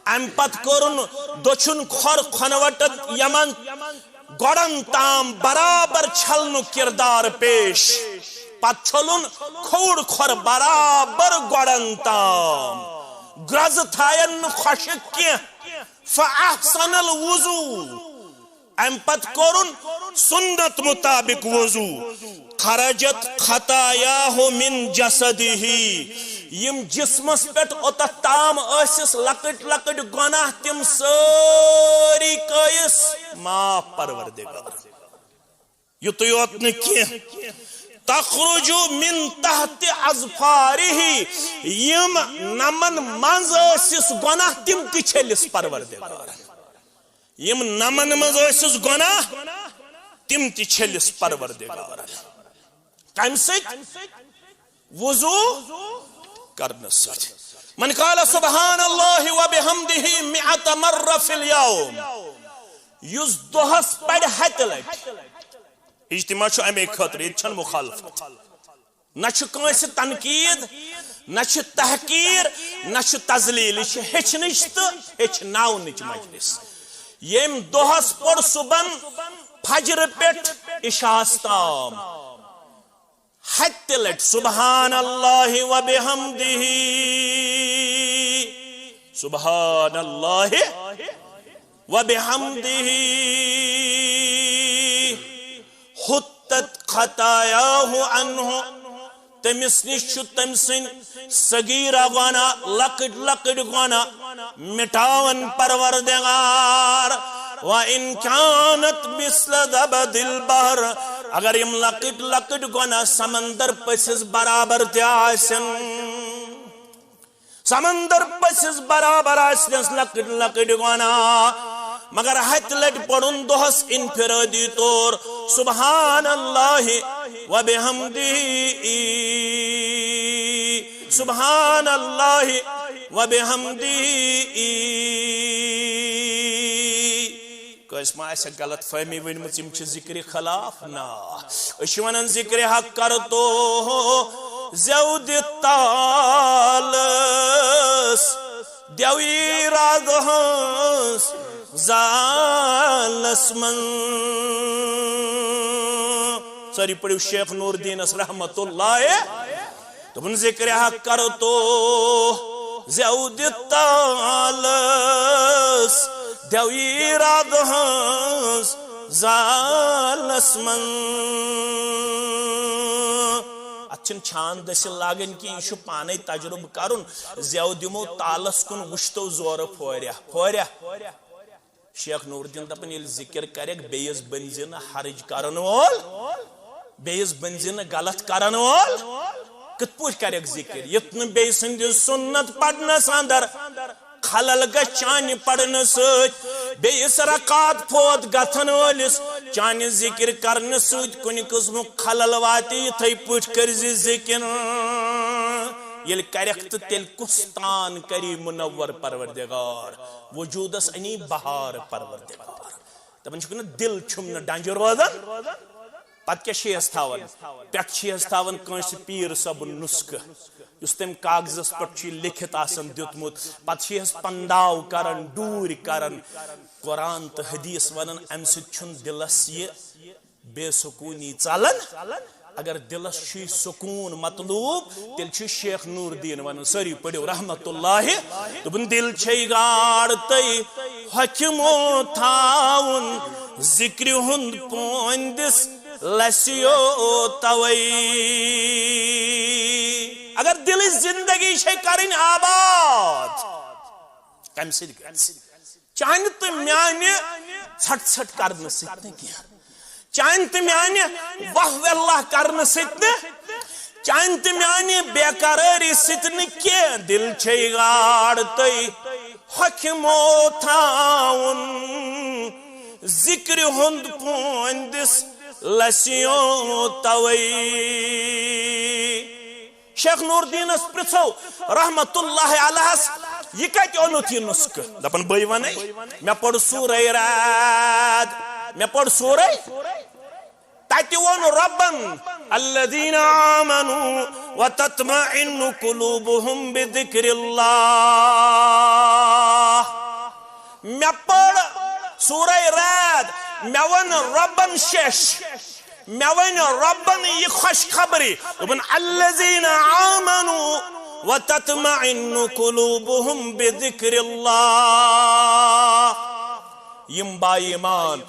امہِ پتہٕ کوٚرُن دٔچھُن کھۄر کھۄنوٹہٕ یمن گۄڈن تام برابر چھلنُک کردار پیش۔ پتہٕ چھوٚلُن کھووُر کھۄر برابر گۄڈن تام۔ گرٛزٕ تھاین نہٕ خۄشک کینٛہہ۔ فاحسن الوضو۔ امہِ پتہٕ کوٚرُن سنت مطابق وضو۔ خرجت خطایاہ من جسدہ۔ یِم جسمس پٮ۪ٹھ اوٚتتھ تام ٲسِس لۄکٕٹۍ لۄکٕٹۍ گۄناہ، تِم سٲری کٔرِس معاف پروردگار۔ یُتُے یوت نہٕ کینٛہہ، تخرج من تحت اظفارہ، یِم نمن منٛز ٲسِس گۄناہ، تِم تہِ چھٔلِس پروردگارن۔ یِم نمن منٛز ٲسِس گۄناہ، تِم تہِ چھٔلِس پروردگارن۔ کمہِ سۭتۍ؟ وضو کرنہٕ سۭتۍ۔ من قال سبحان اللہ وبحمدہ مئة مرة فی الیوم، یُس دۄہس پرِ ہتہِ لٹہِ، اجتماع چھُ امے خٲطرٕ، ییٚتہِ چھنہٕ مخالفت۔ نہ چھُ کٲنٛسہِ تنقید، نہ چھُ تحقیر، نہ چھُ تذلیل۔ یہِ چھِ ہیٚچھنٕچ تہٕ ہیٚچھناونٕچ مجلس۔ ییٚمۍ دۄہس پوٚر صبحن فجرٕ پٮ۪ٹھ عشاءس تام ہتہِ لٹہِ سبحان اللہ وبحمدہ، سبحان اللہ وبحمدہ، حطت خطایاہ عنہ، تٔمِس نِش چھُ تٔمۍ سٕنٛدۍ صغیرہ گۄناہ، لۄکٕٹۍ لۄکٕٹۍ گۄناہ مِٹاوان پروردگار۔ وَإِنْ كَانَتْ مِثْلَ زَبَدِ الْبَحْرِ، اگر یِم لۄکٕٹۍ لۄکٕٹۍ گۄناہ سمندر پٔژھِس برابر تہِ آسن، سمندر پٔژھِس برابر آسنس لۄکٕٹۍ لۄکٕٹۍ گۄناہ، مگر ہتہِ لٹہِ پرُن دۄہس انفرادی طور سبحان اللہ وبحمدہ، سبحان اللہ وبحمدہ۔ کٲنٛسہِ ما آسہِ غلط فہمی ؤنمٕژ، یِم چھِ ذکرِ خلاف؟ نہ، أسۍ چھِ ونان ذکرِ حق کرتو زیو دِتھ تالس، دیوی رازٕ ہٕنٛز زالس منٛز۔ سٲری پٔرِو شیخ نور دیٖنس رحمت اللہ۔ دوٚپُن، ذکرِ حق کرتو زیو دِتھ تالس، دیوی رازٕ ہٕنٛز زالس منٛز۔ اتھ چھِنہٕ چھان دٔسِل لاگٕنۍ کینٛہہ، یہِ چھُ پانے تجربہٕ کرُن۔ زیو دِمو تالس کُن، وٕچھتو زورٕ پھوریا پھوریا۔ شیخ نور الدین دپان، ییٚلہِ ذکر کرکھ، بیٚیِس بٔنزِ نہٕ حرج کرن وول، بیٚیِس بٔنزِ نہٕ غلط کرن وول۔ کِتھ پٲٹھۍ کرکھ ذکر؟ یُتھ نہٕ بیٚیہِ سٕنٛدِ سُنت پرنس اندر خلل گژھِ چانہِ پرنہٕ سۭتۍ۔ بیٚیِس رکعت فوت گژھن وٲلِس چانہِ ذِکِر کرنہٕ سۭتۍ کُنہِ قٕسمُک خلل واتہِ، یِتھَے پٲٹھۍ کٔرۍ زِ ذِکِر۔ ییٚلہِ کرٮ۪کھ تہٕ تیٚلہِ کُس تان کری منور پروردگار، وجوٗدس اَنی بہار پروردگار۔ دَپان چھُکھ نہ، دِل چھُم نہٕ ڈنٛجہِ روزان۔ پتہٕ کیٛاہ چھِ أسۍ تھاوان؟ پٮ۪ٹھ چھِ أسۍ تھاوان کٲنٛسہِ پیٖر صٲبُن نُسخہٕ، یُس تٔمۍ کاغذس پٮ۪ٹھ چھُ یہِ لیکھِتھ آسان دیُتمُت۔ پتہٕ چھِ أسۍ پنداو کران، ڈوٗرۍ کران۔ قرآن تہٕ حدیث ونان، امہِ سۭتۍ چھُنہٕ دِلس یہِ بے سکوٗنی ژلان۔ اگر دِلس چھُے سکوٗن مطلوب، تیٚلہِ چھُ شیخ نور الدین ونان، سٲری پٔرِو رحمت اللہ۔ دوٚپُن، دِل چھے گاڑ تہٕ حکمو تھاوُن، ذِکرِ ہُنٛد پوندِس لسیو توے۔ اگر دِلٕچ زندگی چھے کرٕنۍ آباد، کمہِ سۭتۍ گژھِ؟ چانہِ تہٕ میانہِ ژھٹ ژھٹ کرنہٕ سۭتۍ نہٕ کینٛہہ، چانہِ تہٕ میانہِ واہ واللہ کرنہٕ سۭتۍ نہٕ، چانہِ تہٕ میانہِ بے قرٲری سۭتۍ نہٕ کینٛہہ۔ دِل چھے گاڑ تہٕ حکمو تھاوُن، ذِکرِ ہُنٛد پوندِس لسیو توے۔ شیخ نور الدینس پرژھو رحمت اللہ علیہس، یہِ کتہِ اونُتھ یہِ نسخہٕ؟ دپان، بٕے ونے، مےٚ پوٚر سورہ رعد، مےٚ پوٚر سورہ، تتہِ ووٚن رۄبن، الذین آمنوا وتطمئن قلوبهم بذکر اللہ۔ مےٚ پٔر سورہ رعد، مےٚ ووٚن رۄبن شیش، مےٚ ووٚن رۄبن یہِ خوشخبری، دوٚپُن، الذین آمنوا وتطمئن قلوبهم بذکر اللہ۔ یِم با ایمان،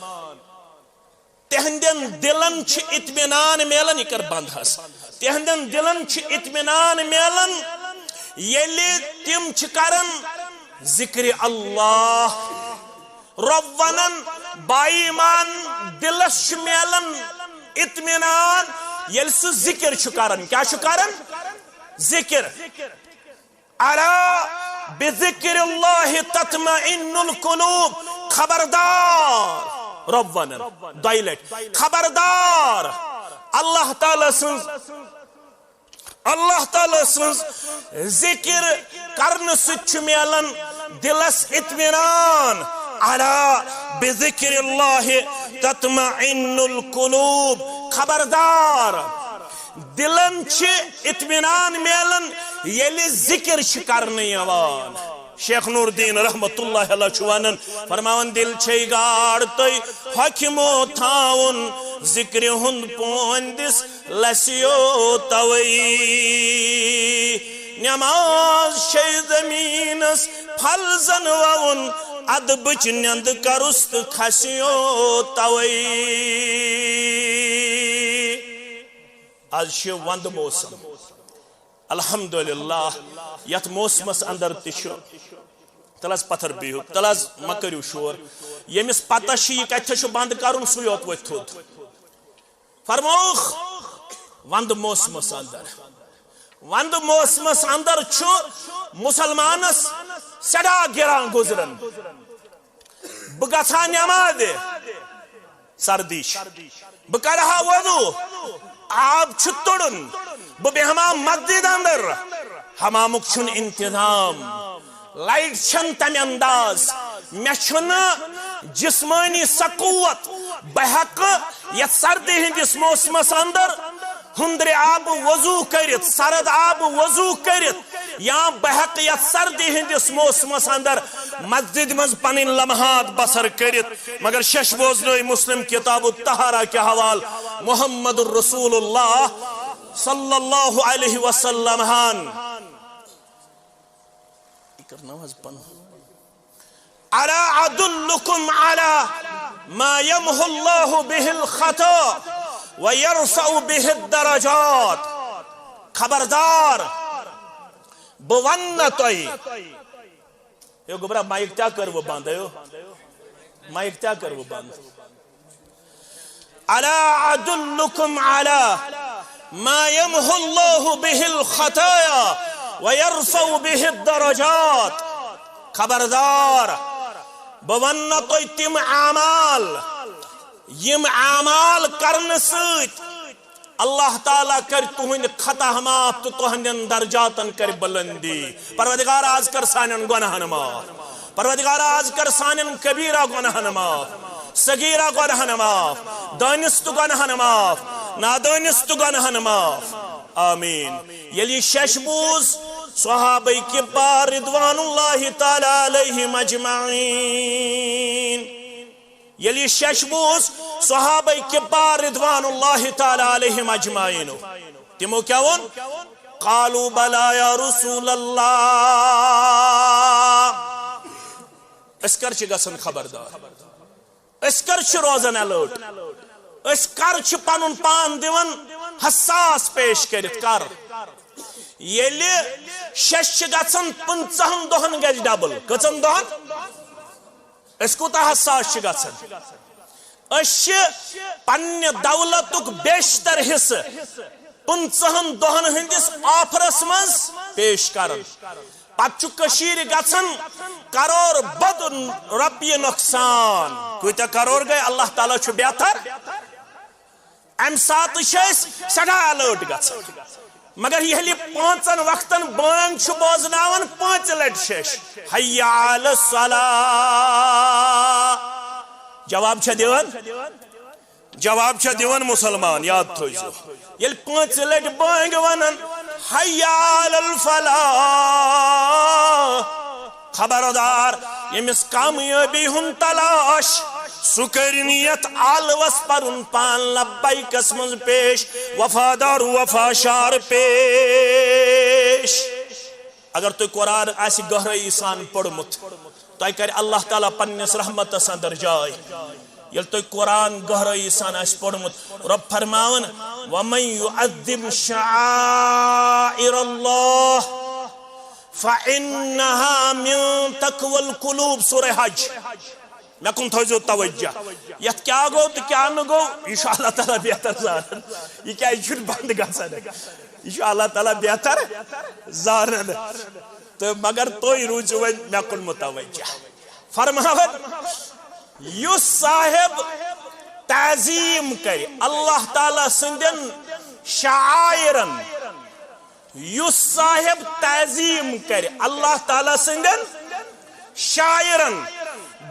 تِہنٛدٮ۪ن دِلن چھِ اطمینان میلان، یہِ کر بند حظ، تِہنٛدٮ۪ن دِلن چھِ اطمینان میلان، ییٚلہِ تِم چھِ کران ذکرِ اللہ۔ رۄب ونان، با ایمان دِلس چھُ میلان اطمینان، ییٚلہِ سُہ ذکر چھُ کران۔ کیٛاہ چھُ کران؟ ذکر۔ الا بذکر اللہ تطمئن القلوب۔ خبردار، رۄب ونان دۄیہِ لٹہِ، خبردار، اللہ تعالیٰ سٕنٛز، اللہ تعالیٰ سٕنٛز ذکر کرنہٕ سۭتۍ چھُ میلان دِلس اطمینان۔ الا بذکر اللہ تطمئن القلوب۔ خبردار، دِلن چھِ اطمینان میلان، ییٚلہِ ذکر چھِ کرنہٕ یِوان۔ شیخ نور الدین رحمت اللہ علیہ چھُ ونان، فرماوان، دِل چھے گاڑ تہٕ حکمو تھاوُن، ذکرِ ہُنٛد پوندِس لسیو توے۔ نماز چھے زمینس پھل زن ووُن، ادبٕچ نٮ۪نٛد کرُس تہٕ کھسیو توے۔ از چھُ وندٕ موسم، الحمدللہ، یتھ موسمس اندر تہِ چھُ، تل حظ پتھر بِہِو، تل حظ مہ کٔرِو شور۔ ییٚمِس پتہ چھُ یہِ کتہِ چھُ بند کرُن، سُے یوت وۄتھِ تھوٚد۔ فرمووُکھ، وندٕ موسمس اندر، وندٕ موسمس اندر چھُ مسلمانس سٮ۪ٹھاہ گِران گُزران۔ بہٕ گژھٕ ہا نٮ۪مازِ، سردی چھِ۔ بہٕ کرٕ ہا وضو، آب چھُ تُرُن۔ بہٕ بیٚہمہٕ ہا مسجد اندر، حمامُک چھُنہٕ انتظام، لایٹ چھَنہٕ تَمہِ انداز۔ مےٚ چھُنہٕ جسمٲنی سۄ قوت، بہٕ ہٮ۪کہٕ یَتھ سردی ہٕنٛدِس موسمس اندر ہُندرِ آبہٕ وضو کٔرِتھ، سرد آبہٕ وضو کٔرِتھ، یا بہٕ ہٮ۪کہٕ یتھ سردی ہٕنٛدِس موسمس اندر مسجد منٛز پنٕنۍ لمحات بسر کٔرِتھ۔ مگر شش بوزنٲے مسلم کتاب الطہارہ کہِ حوالہٕ محمد رسول اللہ صلی اللہ علیہ وسلم ہن۔ یہِ کٔر نہ حظ پنُن۔ الا ادلکم علی ما یمحو اللہ بہ الخطا و یرفع بہ الدرجات۔ خبردار، بہٕ ونہٕ نہ تۄہہِ۔ ہے گوٚبرا، مایک تہِ کٔروٕ بنٛد، ہے مایک تہِ کٔروٕ بنٛد۔ الا ادلکم علی ما یمحو اللہ بہ الخطایا و یرفع بہ الدرجات۔ خبردار، بہٕ وَنہٕ نہ تۄہہِ تِم اعمال، یِم اعمال کرنہٕ سۭتۍ اللہ تعالیٰ کرِ تُہنٛدۍ خطا معاف تہٕ تُہنٛدٮ۪ن درجاتن کرِ بلندی۔ پروردگار، آز کر سانٮ۪ن گۄناہن معاف۔ پروردگار، آز کر سانٮ۪ن کبیرہ گۄناہن معاف، صغیرہ گۄناہن معاف، دٲنِستہٕ گۄناہن معاف، نادٲنِستہٕ گۄناہن معاف۔ آمین۔ ییٚلہِ یہِ شش بوٗز صحابہ کبار رضوان اللہ تعالیٰ علیہم اجمعین، ییٚلہِ یہِ شش بوٗز صحابہ کبار رضوان اللہ تعالیٰ علیہم اجمعین، تِمو کیٛاہ ووٚن؟ قالوا بلی یا رسول اللہ۔ أسۍ کر چھِ گژھان خبردار؟ أسۍ کر چھِ روزان الرٹ؟ أسۍ کر چھِ پنُن پان دِوان حساس پیش کٔرِتھ؟ کر؟ ییٚلہِ شش چھِ گژھان، پٕنٛژٕہن دۄہن گژھِ ڈبل۔ کٔژن دۄہن؟ أسۍ کوٗتاہ حساس چھِ گژھان؟ أسۍ چھِ پننہِ دولتُک بیشتر حصہٕ پٕنٛژٕہن دۄہن ہٕنٛدِس آفرس منٛز پیش کران۔ پتہٕ چھُ کٔشیٖرِ گژھان کرور بد رۄپیہِ نۄقصان۔ کۭتیاہ کرور گٔے؟ اللہ تعالیٰ چھُ بہتر۔ امہِ ساتہٕ چھِ أسۍ سٮ۪ٹھاہ الرٹ گژھان۔ مگر ییٚلہِ پانٛژن وقتن بانگ چھُ بوزناوان پانٛژِ لٹہِ شش، حی علی الصلاۃ، جواب چھا دِوان؟ جواب چھا دِوان مُسلمان؟ یاد تھٲیزیو، ییٚلہِ پانٛژِ لٹہِ بانگ ونان، حی علی الفلاح، خبردار، ییٚمِس کامیٲبی ہُنٛد تلاش، سُہ کٔرِن یتھ آلوس پرُن پان لبیکس منٛز پیش، وفادار وفاشار پیش۔ اگر تُہۍ قرآن آسہِ گہرٲیی سان پوٚرمُت، تۄہہِ کرِ اللہ تعالیٰ پننِس رحمتس اندر جاے۔ ییٚلہِ تۄہہِ قرآن گہرٲیی سان آسہِ پوٚرمُت، رۄب فرماوان، ومن یعظم شعائر اللہ فانها من تقوی القلوب، سورہ حج۔ مےٚ کُن تھٲیزیو توجہ، یتھ کیٛاہ گوٚو تہٕ کیٛاہ نہٕ گوٚو، یہِ چھُ اللہ تعالیٰ بہتر زانان۔ یہِ کیٛازِ چھُنہٕ بنٛد گژھان؟ یہِ چھُ اللہ تعالیٰ بہتر زانان۔ تہٕ مگر تُہۍ روٗزِو وۄنۍ مےٚ کُن متوجہ۔ فرماوان، یُس صاحب تعظیم کرِ اللہ تعالیٰ سٕنٛدٮ۪ن شعائرن، یُس صاحب تعظیم کرِ اللہ تعالیٰ سٕنٛدٮ۪ن شاعرن،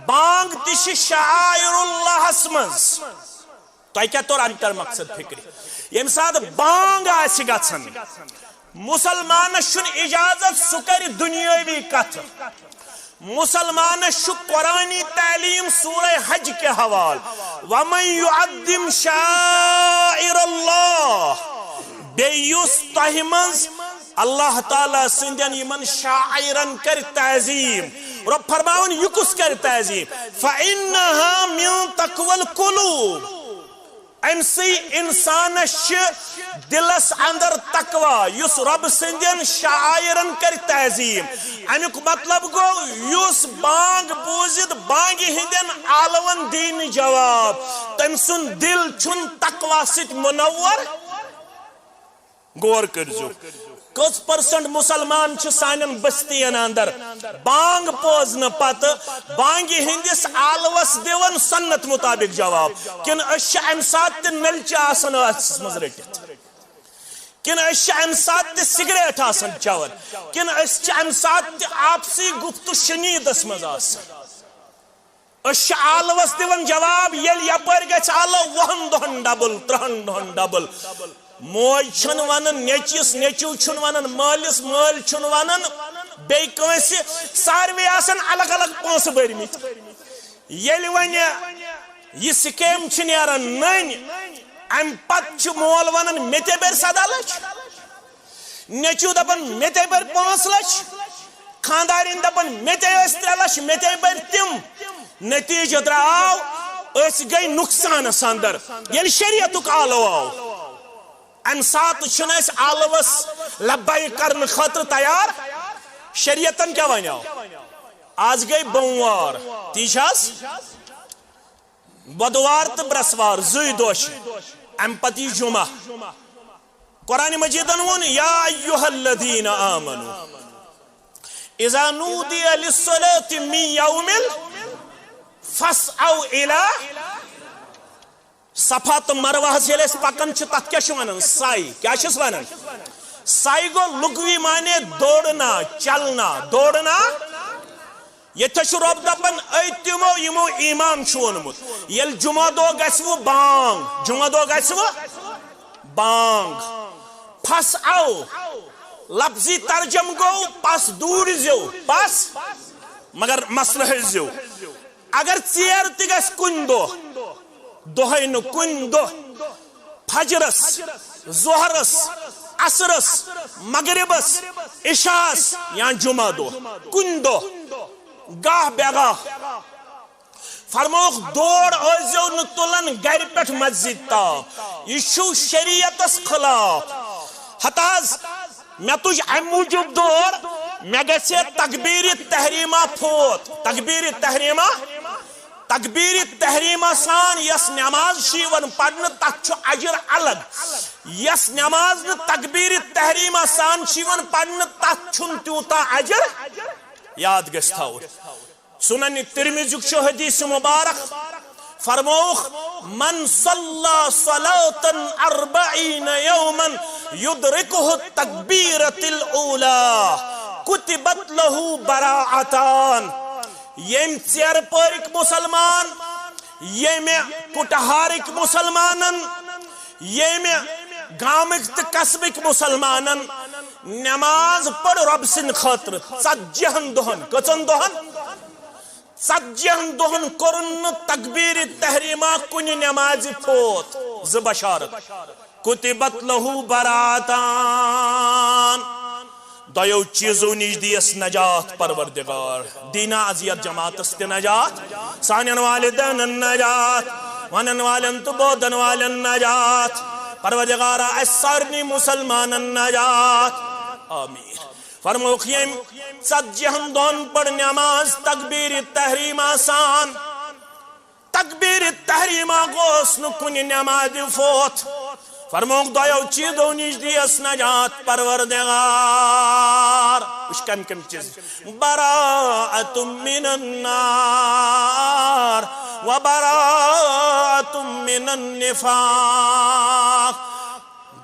بانگ تہِ چھِ شعائر اللہس منٛز۔ تۄہہِ کیٛاہ توٚر اَمہِ پٮ۪ٹھ مقصد فکرِ؟ ییٚمہِ ساتہٕ بانگ آسہِ گژھان، مُسلمانس چھُنہٕ اجازت سُہ کرِ دُنیٲوی کتھٕ۔ مُسلمانس چھُ قرآنی تعلیٖم سورہ حج کہِ حوالہٕ، ومن یعظم شعائر اللہ، بیٚیہِ یُس تۄہہِ منٛز اللہ تعالیٰ سٕنٛدٮ۪ن یِمن شاعرن کرِ تعظیٖم، رۄب فرماوان، یہِ کُس کرِ تعظیٖم؟ فانها من تقوی القلوب۔ أمۍ سٕے اِنسانَس چھِ دِلَس اندر تقوی، یُس رۄب سٕنٛدٮ۪ن شعائرن کرِ تعظیٖم۔ اَمیُک مطلب گوٚو، یُس بانگ بوٗزِتھ بانگہِ ہٕنٛدٮ۪ن آلوَن دی نہٕ جواب، تٔمۍ سُنٛد دِل چھُنہٕ تقوی سۭتۍ منور۔ غور کٔرزیو، کٔژ پرسنٹ مُسلمان چھِ سانٮ۪ن بستین اندر بانگ بوزنہٕ پتہٕ بانگہِ ہٕنٛدِس آلوس دِوان سنت مطابق جواب؟ کِنہٕ أسۍ چھِ امہِ ساتہٕ تہِ نلچہِ آسان ٲسس منٛز رٔٹِتھ؟ کِنہٕ أسۍ چھِ امہِ ساتہٕ تہِ سگریٹ آسان چٮ۪وان؟ کِنہٕ أسۍ چھِ امہِ ساتہٕ تہِ آپسی گفت و شنیدس منٛز آسان؟ أسۍ چھِ آلوس دِوان جواب، ییٚلہِ یپٲرۍ گژھِ آلو وُہن دۄہن ڈبل، ترٛہن دۄہن ڈبل۔ موج چھَنہٕ ونان نیٚچوِس، نیٚچو چھُنہٕ ونان مٲلِس، مٲلۍ چھُنہٕ ونان بیٚیہِ کٲنٛسہِ۔ ساروٕے آسان الگ الگ پونٛسہٕ بٔرمٕتۍ۔ ییٚلہِ وۄنۍ یہِ سکیم چھِ نیران نٔنۍ، امہِ پتہٕ چھُ مول ونان، مےٚ تہِ بٔرۍ سداہ لچھ۔ نیٚچو دپان، مےٚ تے بٔرۍ پانٛژھ لچھ۔ خانٛدارِنۍ دپان، مےٚ تے ٲسۍ ترٛےٚ لچھ، مےٚ تے بٔرۍ تِم۔ نتیٖجہٕ درٛاو، أسۍ گٔے نقصانس اندر۔ ییٚلہِ شریعتُک آلو آو، امہِ ساتہٕ چھُنہٕ أسۍ آلوس لبیک کرنہٕ خٲطرٕ تیار۔ شریعتن کیٛاہ ونیو؟ آز گٔے بوموار، تی چھِ حظ؟ بۄدوار تہٕ برٛٮ۪سوار زٕے دۄہ چھِ، اَمہِ پتہٕ یی جمعہ۔ قرآن مجیدن ووٚن، یا ایھا الذین آمنوا اذا نودی للصلاۃ من یوم ال-، فسعوا الی، صفا تہٕ مروہس ییٚلہِ أسۍ پکان چھِ، تتھ کیٛاہ چھِ ونان؟ سعی۔ کیٛاہ چھِس ونان؟ سعی گوٚو لغوی معنی دوڑنا، چلنا، دوڑنا۔ ییٚتہِ چھُ رۄب دپان، أتۍ تِمو یِمو ایمان چھُ اوٚنمُت، ییٚلہِ جمعہ دۄہ گژھِ وٕ بانگ، جمعہ دۄہ گژھِ وٕ بانگ۔ فسعوا، لفظی ترجم گوٚو پس دوٗرِزیو، پس، مگر مسلہٕ ہیٚزیو۔ اگر ژیر تہِ گژھِ کُنہِ دۄہ، دۄہے نہٕ، کُنہِ دۄہ، فجرس، ظہرس، عصرس، مغربس، عشاءس یا جمعہ دۄہ، کُنہِ دۄہ، گاہ بے گاہ، فرمووُکھ، دور ٲسۍزیو نہٕ تُلان گرِ پٮ۪ٹھ مسجد تام۔ یہِ چھُ شریعتس خلاف۔ ہتہٕ حظ، مےٚ تُج امہِ موٗجوٗب دور، مےٚ گژھِ تکبیرِ تحریمہ فوت۔ تکبیرِ تحریمہ، تکبیرِ تحریمہ سان یۄس نماز چھِ یِوان پرنہٕ، تتھ چھُ اجر الگ۔ یۄس نماز نہٕ تکبیرِ تحریمہ سان چھِ یِوان پرنہٕ، تتھ چھُنہٕ تیوٗتاہ اجر۔ یاد گژھِ تھاوُن۔ سنن ترمذیُک چھُ حدیث مبارک، فرمووُکھ، من صلی صلاة اربعین یوما یدرکہ التکبیرۃ الاولی کتبت لہ براءتان۔ ییٚمۍ ژیرٕ پٲرِکۍ مسلمان، ییٚمہِ کُٹہارٕکۍ مسلمانن، ییٚمہِ گامٕکۍ تہٕ قصبٕکۍ مسلمانن نماز پٔر رۄب سٕنٛدِ خٲطرٕ ژتجی ہن دۄہن۔ کٔژن دۄہن؟ ژتجی ہن دۄہن کوٚرُن نہٕ تکبیرِ تحریمہ کُنہِ نمازِ فوت۔ زٕ بشارت۔ کتبت لہ براءتان۔ دۄیو چیزو نِش دِیس نجات پروردگار۔ دینا از یتھ جماعتس تہِ نجات، سانٮ۪ن والدینن نجات، ونن والٮ۪ن تہٕ بوزن والٮ۪ن نجات۔ پروردگارا، اسہِ سارنٕے مسلمانن نجات۔ آمین۔ فرمووُکھ، ییٚمۍ ژتجی ہن دۄہن پٔر نماز تکبیرِ تحریمہ سان، تکبیرِ تحریمہ گوٚوُس نہٕ کُنہِ نمازِ فوت۔ فرمووُکھ، دۄیو چیزو نِش دِیس نجات پروردگار۔ وٕچھ کمہِ کمہِ چیز؟ براءۃ من النار و براءۃ من النفاق۔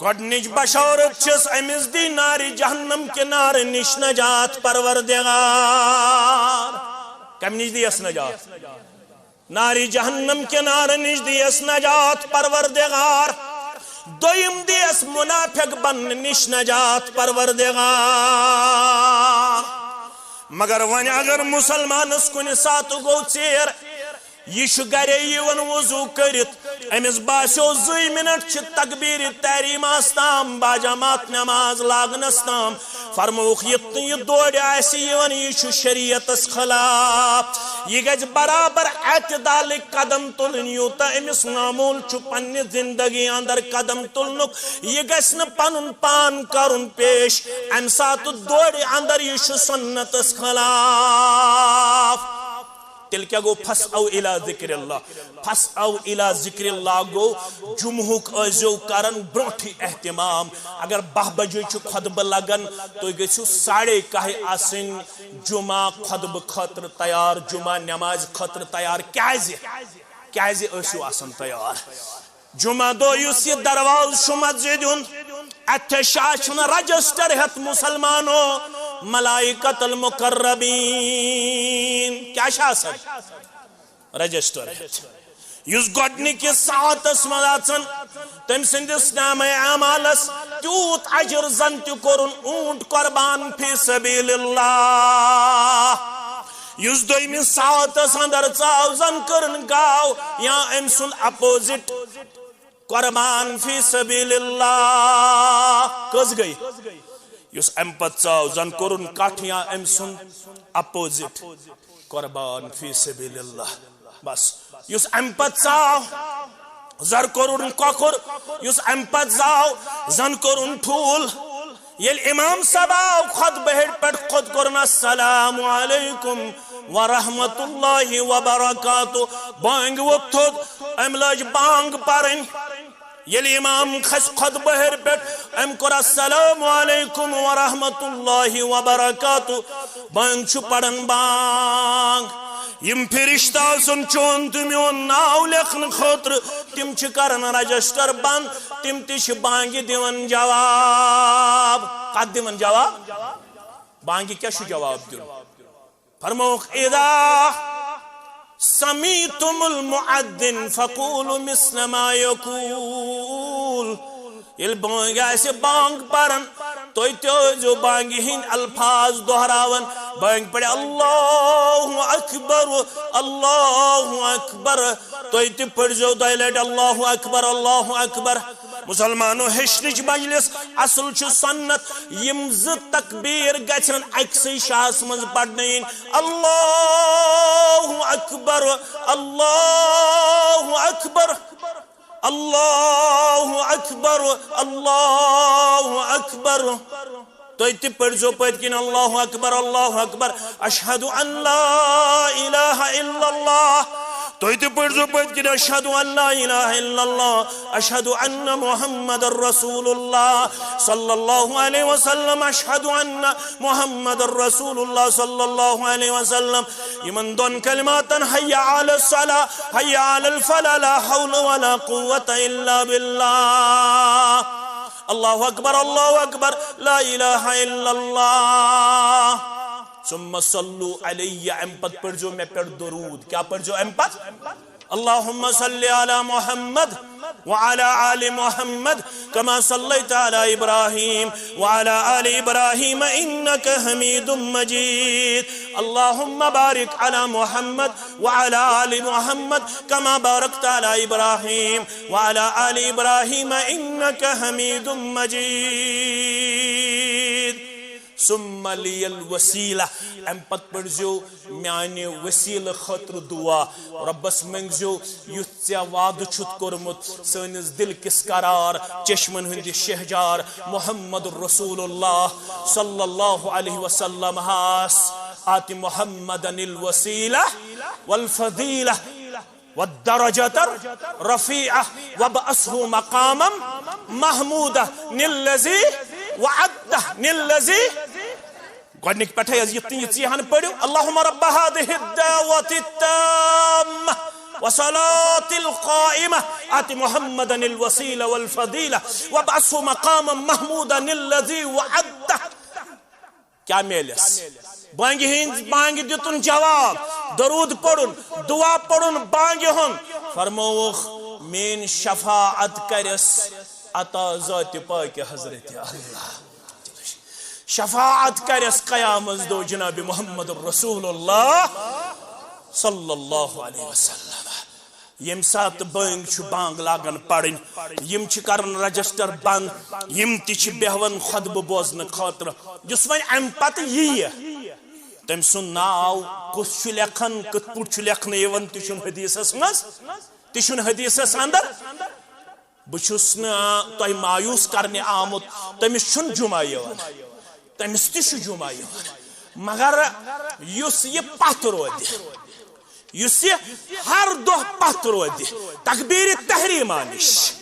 گۄڈنِچ بشارت چھس، أمِس دی نارِ جہنم کہِ نارٕ نِش نجات پروردگار۔ کمہِ نِش دِیس نجات؟ نارِ جہنم کہِ نارٕ نِش دِیس نجات پروردگار۔ دوٚیِم دِیس منافق بننہٕ نِش نجات پروردگار۔ مگر وۄنۍ اگر مسلمانس کُنہِ ساتہٕ گوٚو ژیر، یہِ چھُ گرے یِوان وضو کٔرِتھ، أمِس باسیو زٕے منٹ چھِ تکبیرِ تحریمس تام، باجماعت نماز لاگنس تام۔ فرمووُکھ، یہِ تہٕ یہِ دورِ آسہِ یِوان، یہِ چھُ شریعتس خلاف۔ یہِ گژھِ برابر اعتدالٕکۍ قدم تُلٕنۍ، یوٗتاہ أمِس معموٗل چھُ پننہِ زندگی اندر قدم تُلنُک۔ یہِ گژھِ نہٕ پنُن پان کرُن پیش۔ امہِ ساتہٕ دورِ اندر، یہِ چھُ سنتس خلاف۔ تیٚلہِ کیٛاہ گوٚو؟ فسعوا الی ذکر اللہ۔ فسعوا الی ذکر اللہ گوٚو، جمعہُک ٲسۍزیو کران برونٛٹھٕے اہتمام۔ اگر باہ بجے چھُ خطبہٕ لگان، تُہۍ گٔژھِو ساڑے کاہہِ آسٕنۍ جمعہ خطبہٕ خٲطرٕ تیار، جمعہ نمازِ خٲطرٕ تیار۔ کیٛازِ؟ کیٛازِ ٲسِو آسان تیار؟ جمعہ دۄہ یُس یہِ دروازٕ چھُ مسجد ہُنٛد، اتہِ چھِ آسان رجسٹر ہٮ۪تھ مسلمانو، ملائکۃ المقربین۔ کیٛاہ چھِ آسان؟ رجسٹر ہٮ۪تھ۔ یُس گۄڈنِکِس ساعتس منٛز اژان، تٔمۍ سٕنٛدِس نامہ اعمالس تیوٗت اجر زن تہِ کوٚرُن اوٗنٹ قربان فی سبیل اللہ۔ یُس دوٚیمِس ساعتس اندر ژاو، زن کٔرٕن گاو یا أمۍ سُنٛد اپوزٹ قربان فی سبیل اللہ۔ کٔژ گٔے؟ یُس امہِ پتہٕ ژاو، زن کوٚرُن کٹھ یا أمۍ سُنٛد اپوزٹ قربان فی سبیل اللہ۔ بس، یُس امہِ پتہٕ ژاو، زن کوٚرُن کۄکُر، یُس امہِ پتہٕ ژاو، زن کوٚرُن ٹھوٗل۔ ییٚلہِ امام صٲب آو خطبہٕ ہیٚرِ پٮ۪ٹھ، خود کوٚرُن السلام علیکم ورحمۃ اللہ وبرکاتہ، بانگہِ ووٚتھ تھوٚد، أمۍ لٲج بانگ پرٕنۍ۔ ییٚلہِ امام کھسہِ خطبہٕ ہیٚرِ پٮ۪ٹھ، أمۍ کوٚر السلام علیکم ورحمۃ اللہ وبرکاتہ، بانگ چھُ پران بانگ۔ یِم فرشتہٕ آسن چون تہٕ میون ناو لیکھنہٕ خٲطرٕ، تِم چھِ کران رجسٹر بند، تِم تہِ چھِ بانگہِ دِوان جواب۔ کتھ دِوان جواب؟ بانگہِ کیٛاہ چھُ جواب دیُن؟ فرمووُکھ، "اذا سمعتم المؤذن فقولوا مثل ما يقول۔" ییٚلہِ بانگ آسہِ بانگ پران، تُہۍ تہِ ٲسۍزیو بانگہِ ہٕنٛدۍ الفاظ دۄہراوان۔ بانگ پرِ، "اللہ اکبر، اللہ اکبر۔" تُہۍ تہِ پٔرۍزیو دۄیہِ لٹہِ، "اللہ اکبر، اللہ اکبر۔" مسلمانو، ہیٚچھنٕچ مجلس اصل چھُ سنت۔ یِم زٕ تکبیر گژھن اکسٕے شاہس منٛز پرنہٕ یِنۍ۔ اللہ اکبر، اللہ اکبر، اللہ اکبر، اللہ اکبر۔ تُہۍ تہِ پٔرۍزیو پٔتۍ کِنۍ، "اللہ اکبر، اللہ اکبر، اشہد ان لا الہ الا اللہ۔" تُہۍ تہِ پٔرۍزیو پٔتۍ کِنۍ، "اشہد ان لا الہ الا اللہ، اشہد ان محمد رسول اللہ صلی اللہ علیہ وسلم، اشہد ان محمد رسول اللہ صلی اللہ علیہ وسلم۔" یِمن دۄن کلماتن، "حی علی الصلاۃ، حی علی الفلاح، لا حول ولا قوۃ الا باللہ۔" اللہ اکبر، اللہ اکبر، لا الہ الا اللہ۔ ثم صلوا علی، امہِ پتہٕ پٔرۍزیو مےٚ پٮ۪ٹھ درود۔ کیٛاہ پٔرۍزیو امہِ پتہٕ؟ اللہم صل علی محمد وعلی آل محمد کما صلیت علی ابراہیم وعلی آل ابراہیم انک حمید مجید۔ اللہم بارک علی محمد وعلی آل محمد کما بارکت علی ابراہیم وعلی آل ابراہیم انک حمید مجید۔ ثم لی الوسیلہ، امہِ پتہٕ پٔرۍزیو میانہِ وسیلہٕ خٲطرٕ دعا۔ رۄبس منٛگزیو یُتھ ژےٚ وعدٕ چھُتھ کوٚرمُت، سٲنِس دِل کِس قرار، چشمن ہٕنٛدِ شہجار محمد رسول اللہ صلی اللہ علیہ وسلم ہس۔ آت محمدا الوسیلہ والفضیلہ والدرجة الرفيعة وابعثه مقاما محمودا الذي وعدته الذي۔ گۄڈنِکۍ پٮ۪ٹھے حظ یِتھ تہٕ یِژی ہن پٔرِو، اللهم رب هذه الدعوة التامة والصلاة القائمة آت محمدا الوسيلة والفضيلة وابعثه مقاما محمودا الذي وعدته۔ کیا میلس؟ بانگہِ ہٕنٛز، بانگہِ دِتُن جواب، درود پرُن، دعا پرُن بانگہِ ہُنٛد۔ فرمووُکھ، "میٲنۍ شفاعت کرٮ۪س عطا ذاتِ پاکہِ حضرت اللہ۔" شفاعت کرٮ۪س قیامت دۄہ جناب محمد رسول اللہ صلی اللہ علیہ وسلم۔ ییٚمہِ ساتہٕ بٲنگ چھُ بانگ لاگان پرٕنۍ، یِم چھِ کران رجسٹر بند، یِم تہِ چھِ بیہوان خطبہٕ بوزنہٕ خٲطرٕ۔ یُس وۄنۍ امہِ پتہٕ یِیہِ، تٔمۍ سُنٛد ناو کُس چھُ لیکھان، کِتھ پٲٹھۍ چھُ لیکھنہٕ یِوان، تہِ چھُنہٕ حدیثس منٛز، تہِ چھُنہٕ حدیثس اندر۔ بہٕ چھُس نہٕ تۄہہِ مایوس کرنہِ آمُت، تٔمِس چھُنہٕ جمعہ یِوان، تٔمِس تہِ چھُ جمعہ یِوان، مگر یُس یہِ پتھ روزِ، یُس یہِ ہر دۄہ پتھ روزِ تکبیر تحریمہ نِش،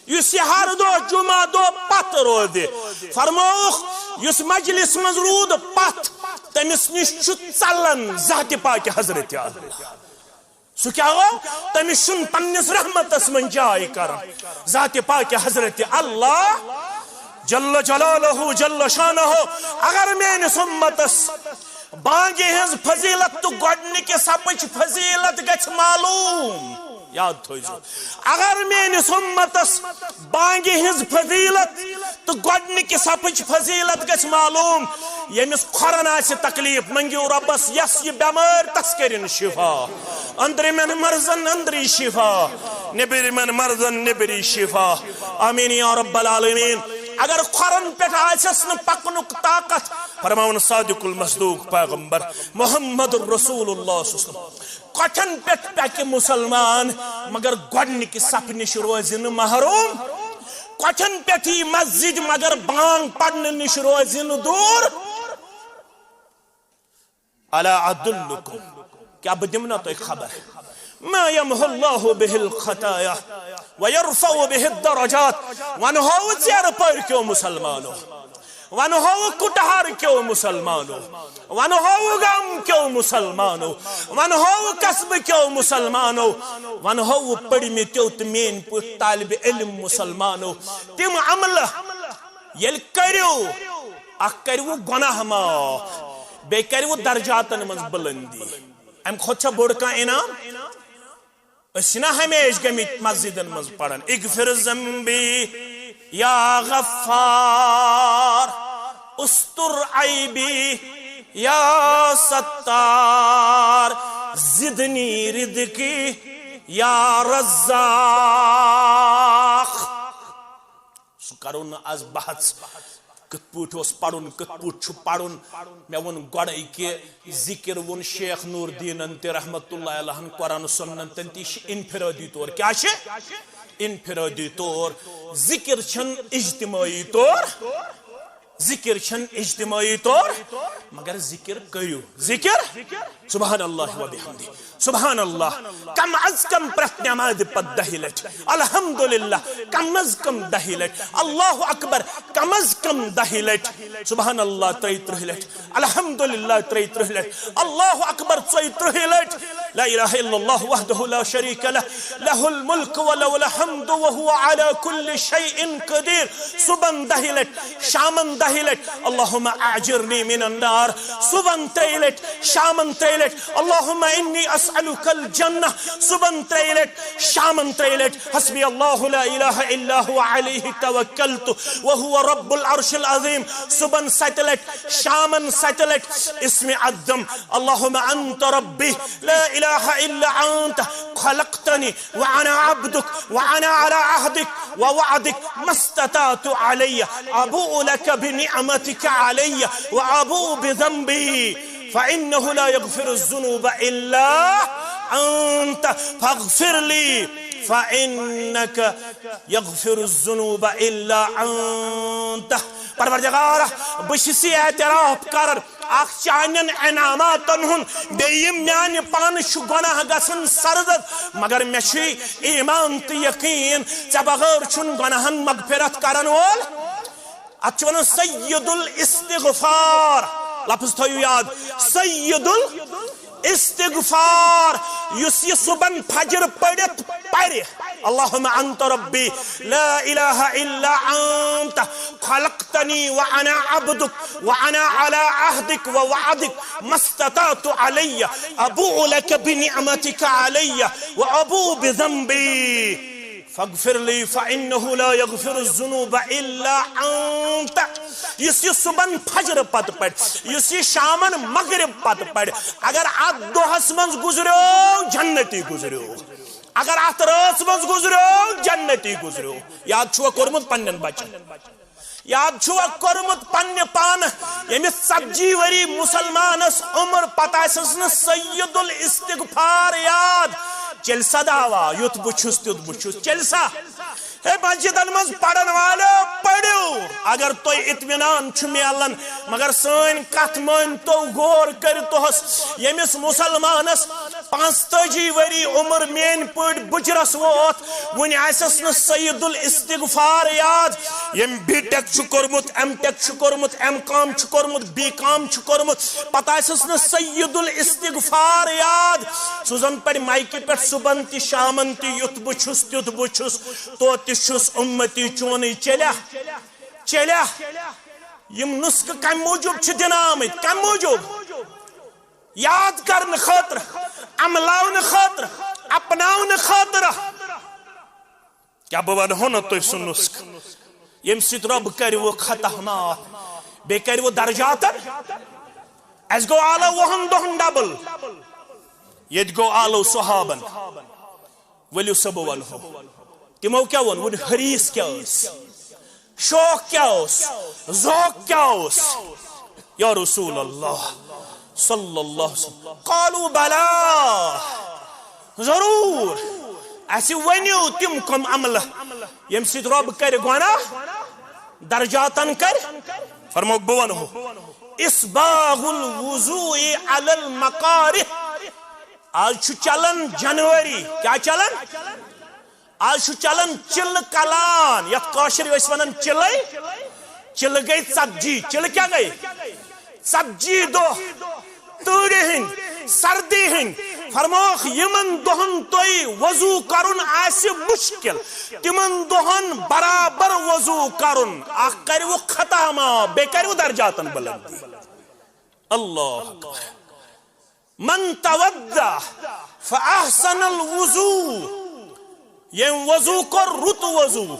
یُس یہِ ہر دۄہ جمعہ دۄہ پتھ روزِ، فرمووُکھ، یُس مجلس منٛز روٗد پتھ، تٔمِس نِش چھُ ژلان ذاتِ پاکہِ حضرت اللہ۔ سُہ کیٛاہ گوٚو؟ تٔمِس چھُنہٕ پننِس رحمتس منٛز جاے کران۔ ذاتِ پاکہِ حضرت اللہ جل جلالہ جل شانہ، اگر میٲنِس اُمتس بانگہِ ہٕنٛز فضیلت تہٕ گۄڈنِکہِ صفٕچ فضیلت گژھِ معلوم، یاد تھٲوزیو، اگر میٲنِس اُمتس بانگہِ ہٕنٛز فضیلت تہٕ گۄڈنِکہِ صفٕچ فضیلت گژھِ معلوم، ییٚمِس کھۄرن آسہِ تکلیف، منگِو رۄبس، یس یہِ بٮ۪مٲرۍ، تس کٔرِن شفا۔ أنٛدرِمٮ۪ن مرضن أنٛدری شفا، نیٚبرِمٮ۪ن مرضن نیٚبری شفا۔ آمین یا رب العالمین۔ اگر کھۄرن پٮ۪ٹھ آسٮ۪س نہٕ پکنُک طاقت، فرماوان صادق المصدوق پیغمبر محمد رسول اللہ صلی اللہ علیہ وسلم، کۄٹھٮ۪ن پٮ۪ٹھ پکہِ مسلمان، مگر گۄڈنِکہِ صفہٕ نِش روزِ نہٕ محروم۔ کۄٹھٮ۪ن پٮ۪ٹھ یی مسجد، مگر بانگ پرنہٕ نِش روزِ نہٕ دوٗر۔ الا ادلکم، کیا بہٕ دِمہٕ نا تۄہہِ خبر؟ ما یمحو اللہ بہ الخطایا ویرفع بہ الدرجات۔ ونہو ژیرٕ پٔرۍ کیو مسلمانو، ونہو کٹہر کیو مسلمانو، ونہو گام کیو مسلمانو، ونہو قصبہٕ کیو مسلمانو، ونہو پٔرمٕتیو تہٕ میٲنۍ پٲٹھۍ طالب علم مسلمانو۔ تِم عملہٕ ییٚلہِ کٔرِو، اکھ کٔرِو گۄناہ معاف، بیٚیہِ کٔرِو درجاتن منٛز بلندی۔ امہِ کھۄتہٕ چھا بوٚڑ کانٛہہ انعام؟ أسۍ چھِنہ ہمیشہِ گٔمٕتۍ مسجدن منٛز پران، "اغفر ذنبی یا غفار، استر عیبی یا ستار، زدنی رزقی یا رزاق۔" سُہ کرو نہٕ از بحث، کِتھ پٲٹھۍ اوس پرُن، کِتھ پٲٹھۍ چھُ پرُن۔ مےٚ ووٚن گۄڈے کہِ ذکر ووٚن شیخ نور دیٖنن تہِ رحمتہ اللہ علیہن، قرآن سنتن تہِ، یہِ چھِ انفرادی طور۔ کیٛاہ چھِ؟ انفرادی طور۔ ذکر چھَنہٕ اجتماعی طور، ذکر چھَنہٕ اجتماعی طور، مگر ذکر کٔرِو۔ ذکر، سبحان اللہ و بحمدہ، سبحان اللہ، کم از کم پرٛٮ۪تھ نمازِ پتہٕ دَہہِ لٹہِ، الحمدللہ کم از کم دَہہِ لٹہِ، اللہ اکبر کم از کم دَہہِ لٹہِ، سبحان اللہ ترٛیہِ ترٕٛہ لٹہِ، الحمدللہ ترٛیہِ ترٕٛہ لٹہِ، اللہ اکبر ژۄیہِ ترٕٛہ لٹہِ، لا الہ الا اللہ وحدہ لا شریک لہ، لہ الملک و لہ الحمد و هو علی کل شیء قدیر۔ صبحن دَہہِ لٹہِ، شامن دَہہِ لٹہِ، اللہم اعجرنی من النار۔ صبحن ترٛیہِ لٹہِ، شامن ترٛیہِ لٹہِ، اللہم انی اسألک الجنہ۔ صبحن ترٛیہِ لٹہِ، شامن ترٛیہِ لٹہِ، حسبی اللہ لا الہ الا هو علیہ توکلت و هو رب العرش العظیم۔ صبحن ستہِ لٹہِ، شامن ستہِ لٹہِ، اسم اعظم، اللہم انت ربی لا الہ الا انت خلقتنی وانا عبدک وانا علی عہدک ووعدک ما استطعت علی، ابوء لک بنعمتک علی وابوء بذنبی فانه لا یغفر الذنوب الا انت فاغفر لی فانک یغفر الذنوب الا انت۔ پروردگار، بہٕ چھُس یہِ اعتراف کران، اکھ چانٮ۪ن انعاماتن ہُنٛد، بیٚیہِ یِم میانہِ پانہٕ چھُ گۄناہ گژھان سرزد، مگر مےٚ چھُ ایمان تہٕ یقین، ژےٚ بغٲر چھُنہٕ گۄناہن مغفرت کرن وول۔ اتھ چھِ ونان سید الاستغفار، لفظ تھٲیِو یاد، سید الاستغفار، یُس یہِ صبحن فجر پٔرِتھ پرِ، اللہم انت ربی لا الہ الا انت خلقتنی وانا عبدک وانا علی عہدک ووعدک ما استطعت علی، ابوء لک بنعمتک علی وابوء بذنبی فاغفر لی فانه لا یغفر الذنوب الا انت۔ یُس یہِ صبحن فجر پتہٕ پرِ، یُس یہِ شامن مغرب پتہٕ پرِ، اگر اتھ دۄہس منٛز گُزریو، جنتی گُزریو۔ اگر اتھ رٲژ منٛز گُزریو، جنتی گُزریو۔ یاد چھُوا کوٚرمُت پننٮ۪ن بچن؟ یاد چھُوا کوٚرمُت پننہِ پانہٕ؟ ییٚمِس ژتجی ؤری مسلمانس عمر، پتہٕ آسٮ۪س نہٕ سید الاستغفار یاد، چیٚلہِ سا دعوا، یُتھ بہٕ چھُس تیُتھ بہٕ چھُس، چیٚلہِ سا؟ ہے مسجدن منٛز پرن والو، پٔرِو۔ اگر تۄہہِ اطمینان چھُ میلان، مگر سٲنۍ کتھ مٲنۍ تو غور کٔرِتھ۔ ییٚمِس مسلمانس پانٛژتٲجی ؤری عمر میٲنۍ پٲٹھۍ بُجرس ووت، وُنہِ آسٮ۪س نہٕ سید الاستغفار یاد۔ ییٚمۍ بی ٹیک چھُ کوٚرمُت، ایم ٹیک چھُ کوٚرمُت، ایم کام چھُ کوٚرمُت، بی کام چھُ کوٚرمُت، پتہٕ آسٮ۪س نہٕ سید الاستغفار یاد۔ سُہ زن پرِ مایکہِ پٮ۪ٹھ صبحن تہِ شامن تہِ، یُتھ بہٕ چھُس تیُتھ بہٕ چھُس، توتہِ چھُس اُمتی چونٕے۔ چیٚلیا، چیٚلیا، یِم نُسخہٕ کمہِ موٗجوٗب چھِ دِنہٕ آمٕتۍ؟ کمہِ موٗجوٗب؟ یاد کرنہٕ خٲطرٕ، عملاونہٕ خٲطرٕ، اپناونہٕ خٲطرٕ۔ کیٛاہ بہٕ ونہو نہٕ تۄہہِ سُہ نُسخہٕ، ییٚمہِ سۭتۍ رۄب کرِوٕ خطا معاف، بیٚیہِ کرِوٕ درجاتن؟ اَسہِ گوٚو آلو وُہن دۄہن ڈبل، ییٚتہِ گوٚو آلو صحابن۔ ؤلِو سا بہٕ ونہو، تِمو کیٛاہ ووٚن؟ ووٚن، حریص کیٛاہ ٲس؟ شوق کیٛاہ اوس؟ ذوق کیٛاہ اوس؟ یا رسول اللہ صلی اللہ علیہ وسلم، قالوا بلا، ضرور، اسہِ ؤنِو تِم کم عملہٕ ییٚمہِ سۭتۍ رۄب کرِ گۄناہ، درجاتن کرِ۔ فرموکھ بہٕ ونہو، اسباغ الوضوء علی المکارہ۔ آز چھُ چلان جنوری، کیٛاہ چلان؟ آز چھُ چلان چِلہٕ کلان، یتھ کٲشِر ٲسۍ ونان چِلَے۔ چلہ گٔے ژتجی، چلہ کیٛاہ گٔے؟ ژتجی دۄہ تۭرِ ہٕنٛدۍ، سردی ہٕنٛدۍ۔ فرمووُکھ، یِمن دۄہن تۄہہِ وضو کرُن آسہِ مشکل، تِمن دۄہن برابر وضو کرُن۔ اکھ کرِوٕ خطا معاف، بیٚیہِ کرِوٕ درجاتن بلندی۔ اللہ اکبر۔ من توضا فاحسن الوضو، ییٚمۍ وضو کوٚر رُت وضو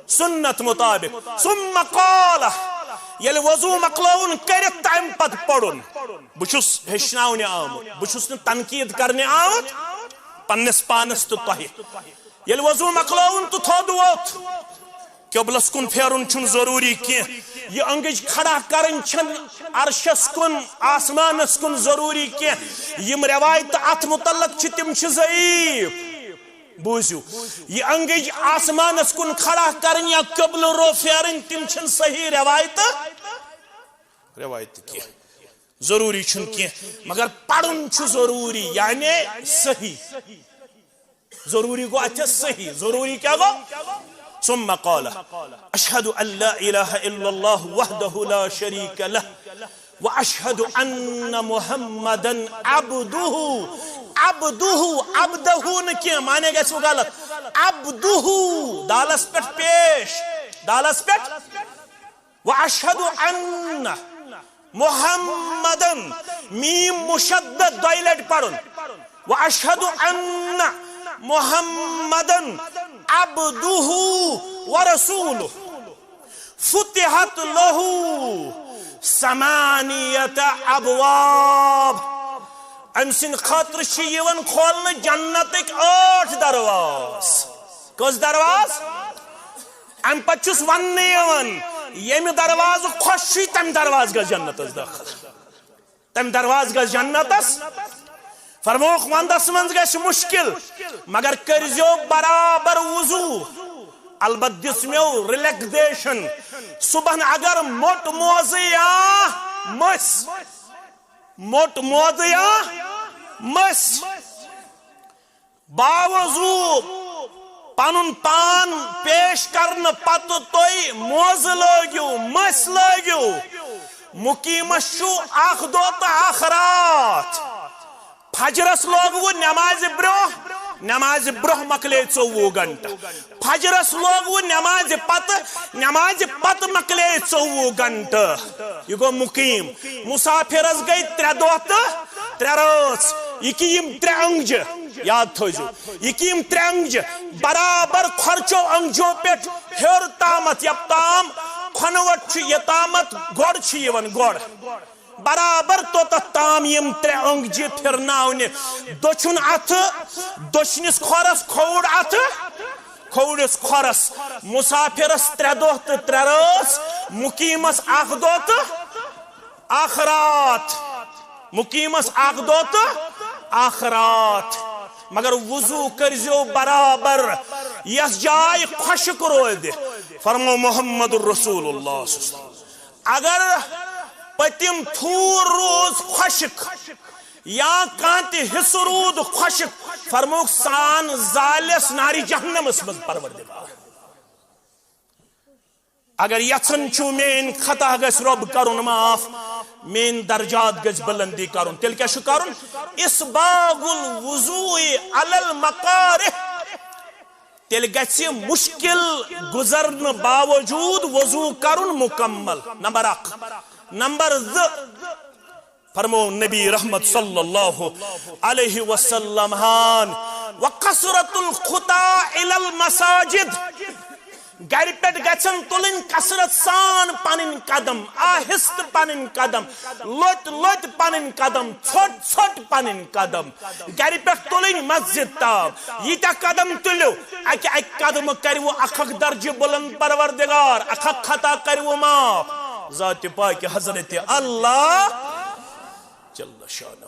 سنت مطابق، ثم قال، ییٚلہِ وضو مۄکلٲوُن کٔرِتھ تمہِ پتہٕ پرُن۔ بہٕ چھُس ہیٚچھناونہِ آمُت، بہٕ چھُس نہٕ تنقید کرنہِ آمُت پننِس پانس تہٕ تۄہہِ۔ ییٚلہِ وضو مۄکلٲوُن تہٕ تھوٚد ووٚتھ، قبلس کُن پھیرُن چھُنہٕ ضروٗری کینٛہہ۔ یہِ أنٛگٕج کھڑا کرٕنۍ چھَنہٕ عرشس کُن، آسمانس کُن ضروٗری کینٛہہ۔ یِم روایتہٕ اتھ متعلق چھِ، تِم چھِ ضعیف۔ بوٗزِو، یہِ أنٛگٕج آسمانس کُن کھڑا کرٕنۍ یا قبلہٕ رو پھیرٕنۍ، تِم چھِنہٕ صحیح روایتہٕ، روایتہٕ کینٛہہ۔ ضروٗری چھُنہٕ کینٛہہ، مگر پرُن چھُ ضروٗری، یعنی صحیح۔ ضروٗری گوٚو اتہِ صحیح۔ ضروٗری کیٛاہ گوٚو؟ ثم قال، اشهد ان لا اله الا الله وحده لا شريك له، واشهد ان محمدا عبده۔ عبده، عبده نہٕ کینٛہہ، معنی گژھِ وۄنۍ غلط۔ عبده، دالس پٮ۪ٹھ پیش، دالس پٮ۪ٹھ۔ واشهد ان محمدا، میم مشدد دۄیہِ لٹہِ پرُن۔ واشهد ان محمدا عبده ورسوله۔ فتحت له ثمانية أبواب۔ أمۍ سٕنٛدِ خٲطرٕ چھِ یِوان کھولنہٕ جنتٕکۍ ٲٹھ درواز۔ کٔژ درواز؟ اَمہِ پتہٕ چھُس وننہٕ یِوان، ییٚمہِ دروازٕ خۄش چھُے، تَمہِ دروازٕ گژھ جنتس دٲخل۔ تَمہِ دروازٕ گژھ جنتس۔ فرمووُکھ، ونٛدس منٛز گژھِ مشکل، مگر کٔرۍزیو برابر وضو۔ البتہٕ دِژ مےٚ relaxation۔ صبحن اگر موٚٹ موزٕ یا مٔسۍ، موٚٹ موزٕ یا مٔسۍ، باوضو پنُن پان پیش کرنہٕ پتہٕ تُہۍ موزٕ لٲگِو، مٔسۍ لٲگِو۔ مُقیٖمس چھُ اکھ دۄہ تہٕ اکھ راتھ۔ فجرس لوگوٕ نمازِ برونٛہہ، نمازِ برونٛہہ مۄکلے ژوٚوُہ گھنٹہٕ۔ فجرس لوگوٕ نمازِ پتہٕ، نمازِ پتہٕ مۄکلے ژوٚوُہ گھنٹہٕ۔ یہِ گوٚو مُقیٖم۔ مُسافِرس گٔے ترٛےٚ دۄہ تہٕ ترٛےٚ رٲژ۔ یہِ کہِ یِم ترٛےٚ أنٛگجہِ، یاد تھٲوزیو، یہِ کہِ یِم ترٛےٚ أنٛگجہِ برابر کھۄرچو أنٛگجو پٮ۪ٹھ ہیوٚر تامتھ، یوٚت تام کھۄنہٕ وَٹ چھُ، یوٚتامتھ گۄڈ چھُ یِوان، گۄڈ۔ برابر توٚتتھ تام یِم ترٛےٚ أنٛگجہِ پھِرناونہِ، دٔچھُن اَتھٕ، دٔچھنِس کھۄرس، کھووُر اَتھٕ، کھووُرِس کھۄرس۔ مُسافِرس ترٛےٚ دۄہ تہٕ ترٛےٚ رٲژ، مُقیٖمس اکھ دۄہ تہٕ اکھ راتھ۔ مُقیٖمس اکھ دۄہ تہٕ اکھ راتھ۔ مگر وضو کٔرۍزیو برابر، یۄس جاے خۄشک روزِ۔ فرمو محمد رسول اللہ صلی اللہ علیہ وسلم۔ اگر پٔتِم تھوٗر روٗز خۄشک یا کانٛہہ تہِ حصہٕ روٗد خۄشک، فرمووُکھ، سان زالٮ۪س نارِ جہنمس منٛز پروردگار۔ اگر یژھان چھُو میٲنۍ خطا گژھِ رۄب کرُن معاف، میٲنۍ درجات گژھِ بلندی کرُن، تیٚلہِ کیٛاہ چھُ کرُن؟ اسباغ الوضوء علی المکارہ۔ تیٚلہِ گژھِ مُشکِل گُزرنہٕ باوجوٗد وضوٗ کرُن مُکمل۔ نمبر اکھ۔ نمبر زٕ، فرمو نبی رحمت صلی اللہ علیہ وسلم ہان، وکثرت الخطا الی المساجد۔ گرِ پٮ۪ٹھ گژھن تُلٕنۍ کثرت سان پنٕنۍ قدم، آہستہٕ پنٕنۍ قدم، لۄتۍ لۄتۍ پنٕنۍ قدم، ژھوٚٹ ژھوٚٹ پنٕنۍ قدم۔ گرِ پٮ۪ٹھ تُلٕنۍ مسجد تام۔ ییٖتیٛاہ قدم تُلِو، اَکہِ اَکہِ قدمہٕ کَرِوٕ اَکھ اَکھ درجہٕ بُلند پروردگار، اَکھ اَکھ خطا کَرِوٕ معاف۔ ذاتِ پاکہِ حضرت اللہ جل شانہ۔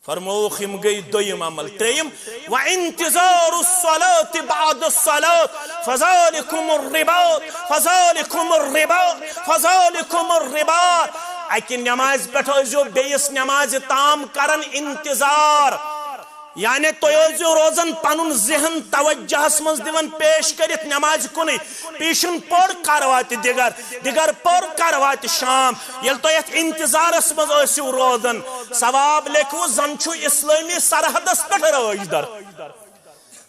فرمووُکھ، یِم گٔے دوٚیِم عمل۔ ترٛیٚیِم، وانتظار الصلاۃ بعد الصلاۃ، فذلکم الرباط، فذلکم الرباط، فذلکم الرباط۔ اَکہِ نمازِ پٮ۪ٹھ ٲسۍزیو بیٚیِس نمازِ تام کران انتظار۔ یعنی تُہۍ ٲسۍزیو روزان پنُن ذہن توجہس منٛز دِوان پیش کٔرِتھ نمازِ کُنُے۔ پیشن پوٚر کر واتہِ دِگر، دِگر پوٚر کر واتہِ شام۔ ییٚلہِ تُہۍ یتھ انتظارس منٛز ٲسِو روزان، ثواب لیکھوٕ زن چھُ اسلٲمی سرحدس پٮ۪ٹھ رٲچھ در۔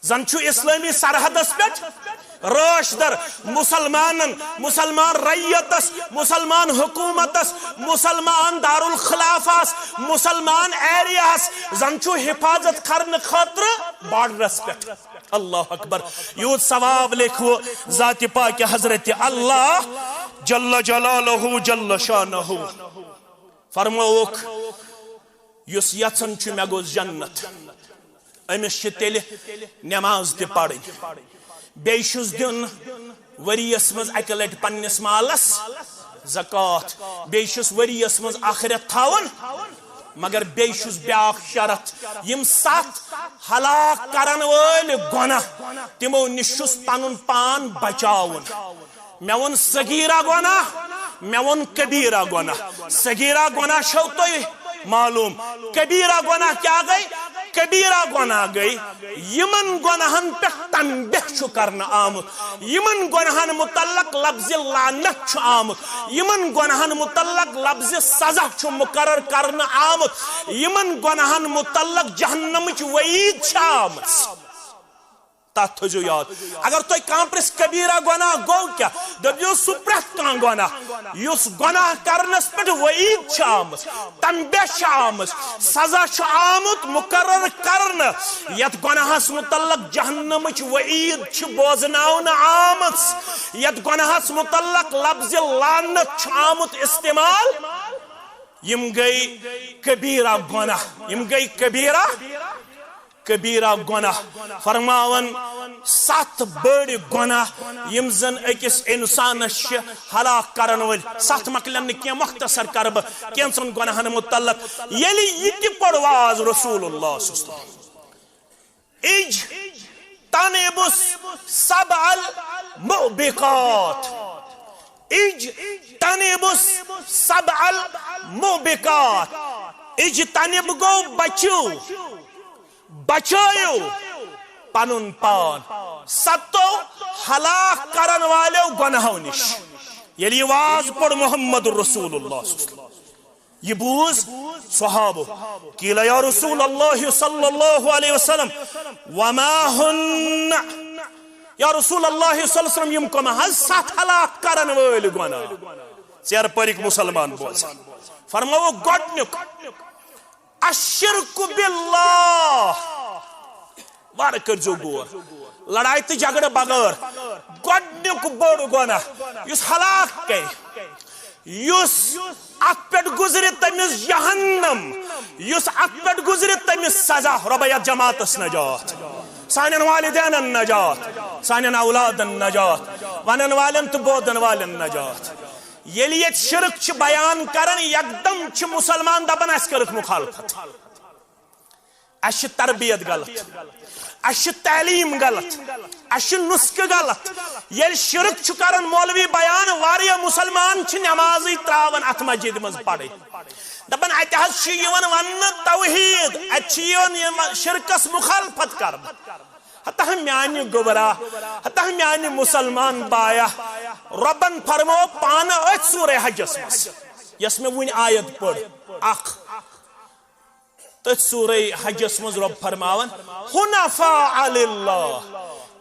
زن چھُ اسلٲمی سرحدس پٮ۪ٹھ رٲچھ در۔ مسلمانن، مسلمان رعیتس، مسلمان حکومتس، مسلمان دارالخلافس، مسلمان ایریاہس زن چھُ حفاظت کرنہٕ خٲطرٕ بارڈرس پٮ۪ٹھ۔ اللہ اکبر۔ یوٗت ثواب لیکھوٕ ذاتِ پاکِ حضرت اللہ جل جلالہ جل شانہ۔ فرمووُکھ، یُس یژھان چھُ مےٚ گوٚژھ جنت، أمِس چھِ تیٚلہِ نماز تہِ پرٕنۍ، بیٚیہِ چھُس دیُن ؤریَس منٛز اَکہِ لَٹہِ پننِس مالَس زکوٰۃ، بیٚیہِ چھُس ؤریَس منٛز اَکھ رٮ۪تھ تھاوُن، مگر بیٚیہِ چھُس بیٛاکھ شرط، یِم ستھ ہلاک کرن وٲلۍ گۄناہ، تِمو نِش چھُس پنُن پان بچاوُن۔ مےٚ ووٚن صغیرہ گۄناہ، مےٚ ووٚن کبیرہ گۄناہ۔ صغیرہ گۄناہ چھو تۄہہِ معلوم، کبیرہ گۄناہ کیٛاہ گٔے؟ کبیرہ گۄناہ گٔے یِمن گۄناہن پٮ۪ٹھ تنبیہ چھُ کرنہٕ آمُت، یِمن گۄناہن متعلق لفظِ لعنت چھُ آمُت، یِمن گۄناہن متعلق لفظِ سزا چھُ مقرر کرنہٕ آمُت، یِمن گۄناہن متعلق جہنمٕچ وعید چھِ آمٕژ۔ تتھ تھٲیزیو یاد۔ اگر تۄہہِ کانٛہہ پرژھِ کبیرہ گۄناہ گوٚو کیٛاہ، دٔپزیو سُہ پرٛٮ۪تھ کانٛہہ گۄناہ یُس گۄناہ کرنس پٮ۪ٹھ وعید چھِ آمٕژ، تنبیہ چھِ آمٕژ، سزا چھُ آمُت مقرر کرنہٕ، یتھ گۄناہس متعلق جہنمٕچ وعید چھِ بوزناونہٕ آمٕژ، یتھ گۄناہس متعلق لفظِ لعنت چھُ آمُت استعمال۔ یِم گٔے کبیرہ گۄناہ، یِم گٔے کبیرہ کبیرہ گۄناہ۔ فرماون ستھ بٔڑۍ گۄناہ یِم زن أکِس انسانس چھِ ہلاک کرن وٲلۍ۔ ستھ مۄکلن نہٕ کینٛہہ، مختصر کرٕ بہٕ کینٛژن گۄناہن متعلق۔ ییٚلہِ یہِ تہِ پوٚر واز رسول اللہ صلی اللہ علیہ وسلم، اجتنبوا السبع الموبقات۔ اجتنبوا السبع الموبقات۔ اجتنب گوٚو بچِو، بچٲیِو پنُن پان ستو ہلاک کرن والیو گۄناہو نِش۔ ییٚلہِ یہِ واز پوٚر محمد رسول اللہ صلی اللہ علیہ وسلم، یہِ بوٗز صحابو۔ قیل یا رسول اللہ صلی اللہ علیہ وسلم، وما ہن؟ یا رسول اللہ صلی اللہ علیہ وسلم، یِم کۄم حظ ستھ ہلاک کرن وٲلۍ گۄناہ؟ ژیر پٔرِکھ مسلمان بوز۔ فرماوو گۄڈنیُک، الشرک باللہ۔ وارٕ کٔرزیو غور، لڑایہِ تہٕ جھگڑٕ بغٲر۔ گۄڈنیُک بوٚڑ گۄناہ یُس ہلاک کرِ، یُس اتھ پٮ۪ٹھ گُزرِ تٔمِس جہنم، یُس اتھ پٮ۪ٹھ گُزرِ تٔمِس سزا۔ رۄبہ یتھ جماعتس نجات، سانٮ۪ن والدینن نجات، سانٮ۪ن اولادن نجات، ونن والٮ۪ن تہٕ بوزن والٮ۪ن نجات۔ ییٚلہِ ییٚتہِ شرک چھِ بیان کران، یکدم چھِ مسلمان دپان، اسہِ کٔرٕکھ مخالفت۔ اسہِ چھِ تربیت غلط، اسہِ چھِ تعلیٖم غلط، اسہِ چھِ نسخہٕ غلط۔ ییٚلہِ شرک چھُ کران مولوی بیان، واریاہ مسلمان چھِ نمازٕے تراوان اتھ مسجدِ منٛز پرٕنۍ۔ دپان، اتہِ حظ چھُ یِوان وننہٕ توحید، اتہِ چھُ یِوان یِم شرکس مخالفت کرنہٕ۔ ہتا میانہِ گوبرا، ہتا میانہِ مسلمان بایا، رۄبن فرمو پانہٕ أتھۍ سورہ حجس منٛز، یۄس مےٚ وُنۍ آیت پٔر، اکھ۔ تٔتھۍ سورہ حجس منٛز رۄب فرماوان، حنفاء للہ،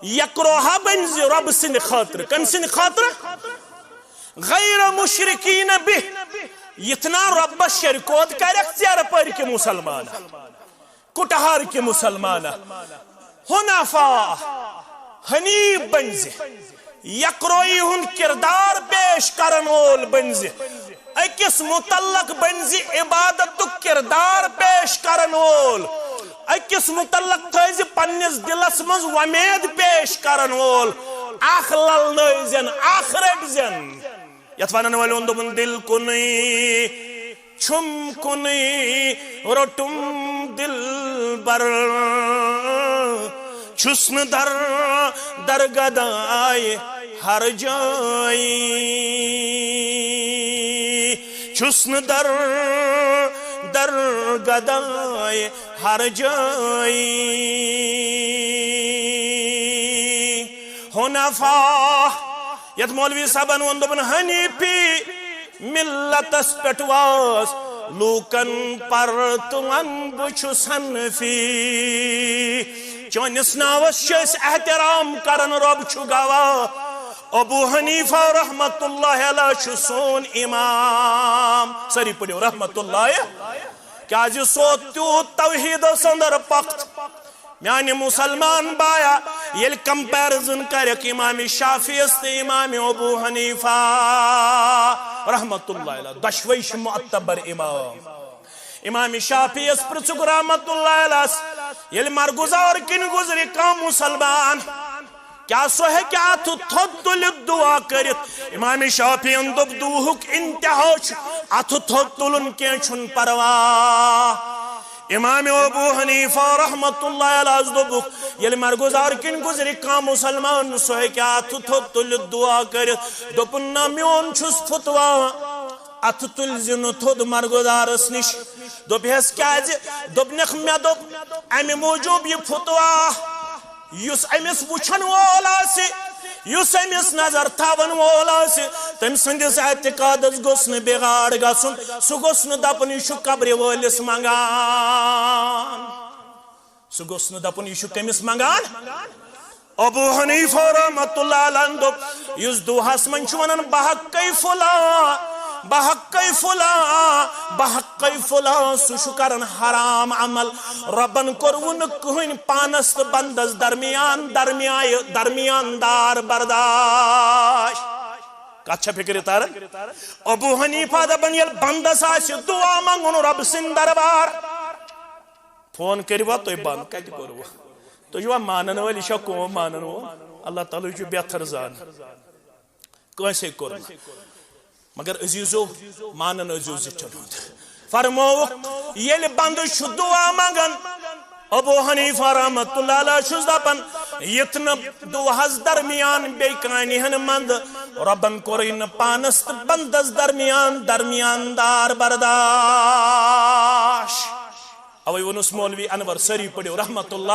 یکروہا بٔنۍ زِ رۄب سٕنٛدِ خٲطرٕ۔ کٔمۍ سٕنٛدِ خٲطرٕ؟ غیر مشرکین بہ، یِتھ نہ رۄبس شرکوت کرکھ ژیرٕ پٔرۍ کہِ مسلمان، کُٹہار کہِ مسلمان۔ حنفاء، حنیف بٔنۍ زِ، یکرویی ہُنٛد کردار پیش کرن وول بٔنۍ زِ، أکِس متعلق بٔنۍ زِ عبادتُک کردار پیش کرن وول، أکِس متعلق تھٲوزِ پننِس دِلس منٛز وۄمید پیش کرن وول، اکھ للنٲوزٮ۪ن، اکھ رٔٹزٮ۪ن۔ یتھ ونن وٲلۍ ووٚن، دوٚپُن، دِل کُنُے چھُم کُنُے روٚٹُم دِلبر، چھُس نہٕ در درگدایہِ ہر جایہِ، چھُس نہٕ در در گدائے ہر جائی۔ حنفا، یتھ مولوی صٲبن ووٚن، دوٚپُن، حنیفی ملتس پٮ۪ٹھ واس لوٗکن پرتوان بہٕ چھُس حنفی۔ چٲنِس ناوس چھِ أسۍ احترام کران، رۄب چھُ گواہ۔ ابو حنیفہ رحمت اللہ علیہ چھُ سون امام۔ سٲری پٔرِو رحمت اللہ۔ کیازِ سُہ اوس تیوٗت توحیٖدس اندر پۄختہٕ۔ میانہِ مسلمان بایا، ییٚلہِ کمپیرزن کرکھ امام شافعیس تہٕ امام ابو حنیفہ رحمت اللہ علیہ، دۄشوے چھِ معتبر امام۔ امام شافعیس پرژھُکھ رحمت اللہ علیہ، ییٚلہِ مرگزار کِنۍ گُزرِ کانٛہہ مسلمان، کیٛاہ سُہ ہیٚکہِ اَتھٕ تھوٚد تُلِتھ دُعا کٔرِتھ؟ امام شافعین دوٚپ، دُعہُک انتہا چھُ اَتھٕ تھوٚد تُلُن، کینٛہہ چھُنہٕ پرواہ۔ امام ابو حنیفہ رحمت اللہ علیہ دوٚپُکھ، ییٚلہِ مرگزار کِنۍ گُزرِ کانٛہہ مسلمان، سُہ ہیٚکہِ اَتھٕ تھوٚد تُلِتھ دُعا کٔرِتھ۔ دوٚپُن، نہ، میون چھُس فتوا، اَتھٕ تُلۍ زِ نہٕ تھوٚد مرگزارس نِش۔ دوٚپہس، کیٛازِ؟ دوٚپنکھ، مےٚ دوٚپ، امہِ موٗجوٗب یہِ فتوا، یُس أمِس وٕچھن وول آسہِ، یُس أمِس نظر تھاون وول آسہِ، تٔمۍ سٕنٛدِس اعتقادس گوٚژھ نہٕ بِگاڑ گژھُن۔ سُہ گوٚژھ نہٕ دپُن، یہِ چھُ قبرِ وٲلِس منٛگان۔ سُہ گوٚژھ نہٕ دپُن، یہِ چھُ کٔمِس منٛگان؟ ابو حنیفہ رحمت اللہ علیہ دوٚپ، یُس دُعاہس منٛز چھُ ونان، بہٕ حقے فلاں، بہٕ حقے فلاں، بہٕ حقے فلاں، سُہ چھُ کران حرام عمل۔ رۄبن کوٚروُ نہٕ کٕہٕنۍ پانس تہٕ بندس درمیان، درمیان، درمیان دار برداشت۔ کتھ چھا فکرِ تران؟ ابو حنیفہ دپان، ییٚلہِ بندس آسہِ دُعا منٛگُن رۄب سٕنٛدِ دربار، فون کٔرِوا تُہۍ بنٛد؟ کتہِ کوٚروٕ؟ تُہۍ چھِوا مانن وٲلۍ؟ یہِ چھا قوم مانن وول؟ اللہ تعالیٰ چھُ بہتر زانان۔ کٲنٛسے کوٚر نہٕ۔ مگر عزیزو، مانن عزیزو زِٹھٮ۪ن ہُنٛد۔ فرمووُکھ، ییٚلہِ بندٕ چھُ دُعا منٛگان، ابو حنیفہ رحمت اللہ علیہ چھُس دپان، یِتھ نہٕ دُعاہس درمیان بیٚیہِ کانہِ ہن منٛد، رۄبن کوٚرُے نہٕ پانس تہٕ بندس درمیان، درمیان دار برداش۔ اوے ووٚنُس مولوی انور، سٲری پٔرِو رحمت اللہ۔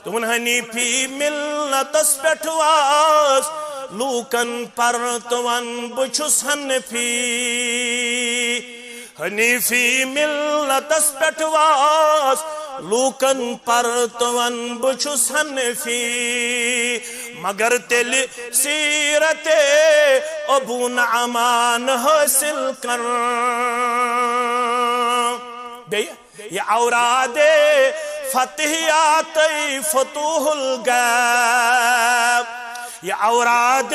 دوٚپُن، حنیفی ملتس پٮ۪ٹھ واس لوٗکن پرتوان بہٕ چھُس حنفی۔ حنیفی ملتس پٮ۪ٹھ واس لوٗکن پرتوان بہٕ چھُس حنفی۔ مگر تیٚلہِ سیرت ابو نعمان حٲصِل کر۔ بیٚیہِ یہِ اوراد فتحیات فتوح الغیب، یہِ اوراد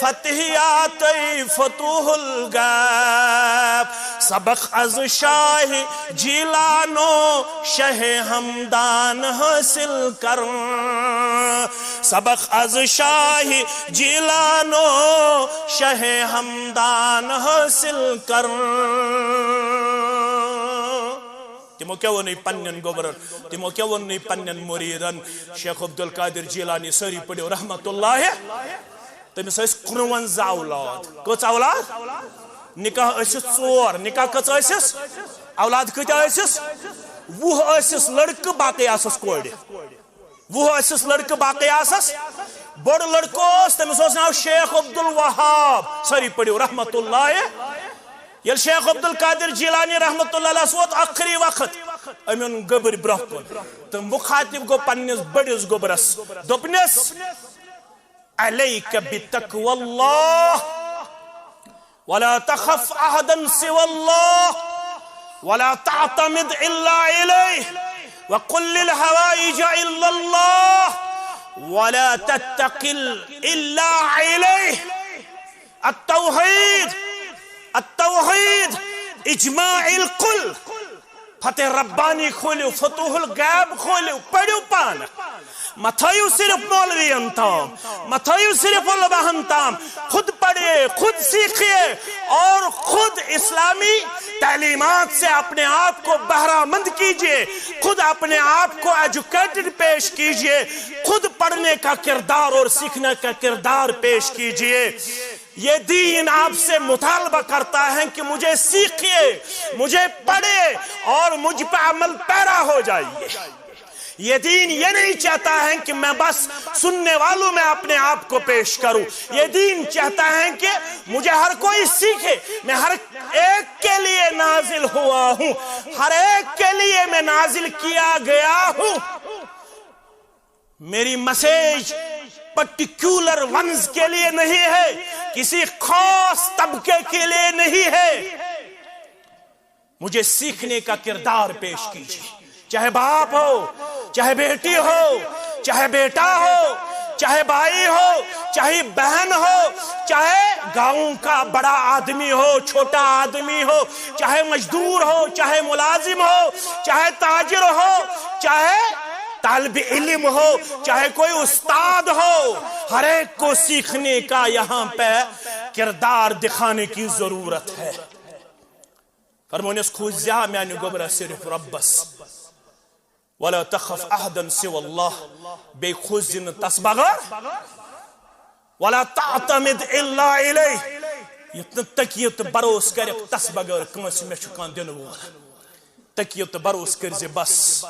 فتحیات فتوح الغیب، سبق از شاہ جیلانو شہ ہمدان حاصل کر۔ سبق از شاہ جیلانو شہ ہمدان حاصل کر۔ تِمو کیٛاہ ووٚنُے پننٮ۪ن گوٚبرن؟ تِمو کیٛاہ ووٚنُے پننٮ۪ن مُریٖدن؟ شیخ عبدالقادر جیلانی، سٲری پٔرِو رحمت اللہ۔ تٔمِس ٲسۍ کُنوَنزاہ اولاد۔ کٔژ اولاد؟ نکاح ٲسِس ژور۔ نکاح کٔژ ٲسِس؟ اولاد کۭتیٛاہ ٲسِس؟ وُہ ٲسِس لڑکہٕ، باقٕے آسَس کورِ۔ وُہ ٲسِس لڑکہٕ، باقٕے آسَس۔ بوٚڑ لڑکہٕ اوس، تٔمِس اوس ناو شیخ عبدالوہاب۔ سٲری پٔرِو رحمت اللہ۔ ییٚلہِ شیخ عبدالقادر جیلانی رحمت اللہ علیہ ووت ٲخری وقت، أمۍ اوٚن گوٚبٕرۍ برٛونٛہہ کُن تہٕ مُخاطب گوٚو پننِس بٔڑِس گوٚبرس، دوٚپنس، علیک بتقوی اللہ، ولا تخف احدا سوى الله، ولا تعتمد الا عليه، وقل للحوائج الا الله، ولا تتكل الا عليه۔ التوحید، التوحید، اجماع الکل۔ فتح ربانی کھوٗلِو، فتوح الغیب کھوٗلِو، پٔرِو پانہٕ۔ مہ تھٲیِو صرف مولوین تام، مہ تھٲیِو صرف علماہن تام۔ خود پڑھیے، خود سیکھیے اور خود اسلامی تعلیمات سے اپنے آپ کو بہرہ مند کیجیے، خود اپنے آپ کو ایجوکیٹڈ پیش کیجیے، خود پڑھنے کا کردار اور سیکھنے کا کردار پیش کیجیے۔ یہ دین آپ سے مطالبہ کرتا ہے کہ مجھے سیکھیے، مجھے پڑھے اور مجھ پہ عمل پیرا ہو جائیے۔ یہ دین یہ نہیں چاہتا ہے کہ میں بس سننے والوں میں اپنے آپ کو پیش کروں۔ یہ دین چاہتا ہے کہ مجھے ہر کوئی سیکھے۔ میں ہر ایک کے لیے نازل ہوا ہوں، ہر ایک کے لیے میں نازل کیا گیا ہوں۔ میری میسج پرٹیکولر ونز کے لیے نہیں ہے، کسی خاص طبقے کے لیے نہیں ہے۔ مجھے سیکھنے کا کردار پیش کیجیے، چاہے باپ ہو، چاہے بیٹی ہو، چاہے بیٹا ہو، چاہے بھائی ہو، چاہے بہن ہو، چاہے گاؤں کا بڑا آدمی ہو، چھوٹا آدمی ہو، چاہے مزدور ہو، چاہے ملازم ہو، چاہے تاجر ہو، چاہے طالب علم ہو، چاہے کوئی استاد ہو، ہر ایک کو سیکھنے کا یہاں پہ کردار دکھانے کی ضرورت ہے۔ فرمونس، کھوژ زیا میانہِ گوبرا صرف ربس، ولا تخف احدا سوى الله، بیٚیہِ کھوژ زِ نہٕ تس بغٲر، ولا تعتمد الا الیہ، یُتھ نہٕ تکیہِ تہٕ بروس کرکھ تس بغٲر کٲنٛسہِ، مےٚ چھُ کانٛہہ دِنہٕ وول۔ تکیہِ تہٕ بروس کٔرۍ زِ بس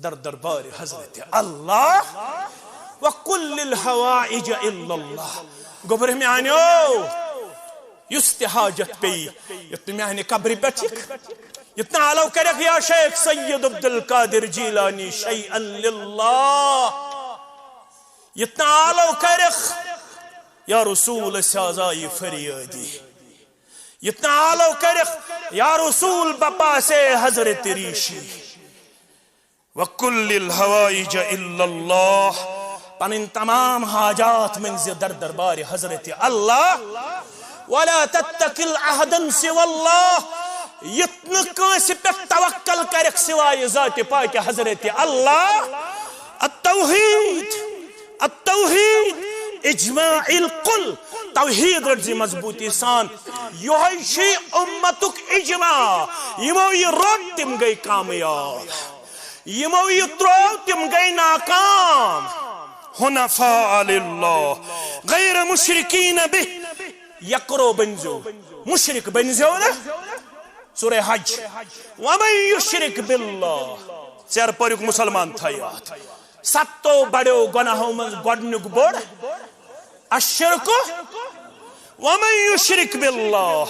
در دربار حضرت اللہ۔ وقل للحوائج الا اللہ۔ گوٚبر میانیو، یُس تہِ حاجت پیٚیہِ، یُتھ نہٕ میانہِ قبرِ پٮ۪ٹھ یِکھ، یُتھ نہٕ آلو کَرٮ۪کھ یا شیخ سید عبدالقادر جیلانی شیئا للہ، یُتھ نہٕ آلو کَرٮ۪کھ یا رسول أسۍ حظ آیہِ فریٲدی، یُتھ نہٕ آلو کَرٮ۪کھ یا رسول بپاسے حضرت ریشی۔ وقل للحوائج الا اللہ، پنٕنۍ تمام حاجات مٔنزِ در دربارِ حضرت اللہ۔ ولا تتکل احدا سوى اللہ، یُتھ نہٕ کٲنٛسہِ پٮ۪ٹھ توکل کرکھ سوائے ذاتِ پاکِ حضرت اللہ۔ التوحید، التوحید اجماع الکل، توحید رٔٹزِ مضبوٗطی سان۔ یہوے چھُ امتُک اجماع، یِمو یہِ روٚٹ تِم گٔے کامیاب، یِمو یہِ تروو تِم گٔے ناکام۔ حنفاء للہ غیر مشرکین بہ، یکرو بنزیو، مشرک بنزیو نہ۔ سورہ حج، ومن یشرک باللہ، ژیر پریُک مسلمان تھٲیِو اتھ۔ ستو بڑیو گناہو منٛز گۄڈنیُک بوٚڑ الشرک۔ ومن یشرک باللہ،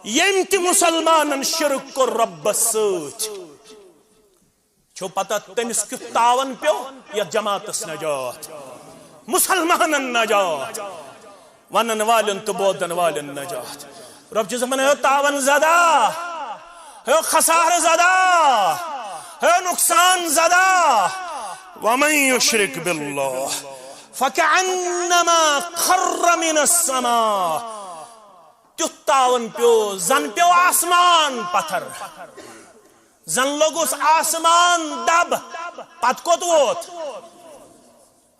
ییٚمۍ تہِ مسلمانن شرک کوٚر رۄبس سۭتۍ، چھو پتہ تٔمِس کیُتھ تاون پیوٚو؟ یتھ جماعتس نجات، مسلمانن نجات، ونن والٮ۪ن تہٕ بوزن والٮ۪ن نجات۔ رۄب چھُ دپان، ہے تاون زدہ، ہے خسارٕ زدہ، ہے نقصان زدہ۔ ومن یشرک باللہ فکأنما خر من السماء، تیُتھ تاون پیوٚو زن پیوٚو آسمان پتھر، زن لوٚگُس آسمان دب، پتہٕ کوٚت ووت؟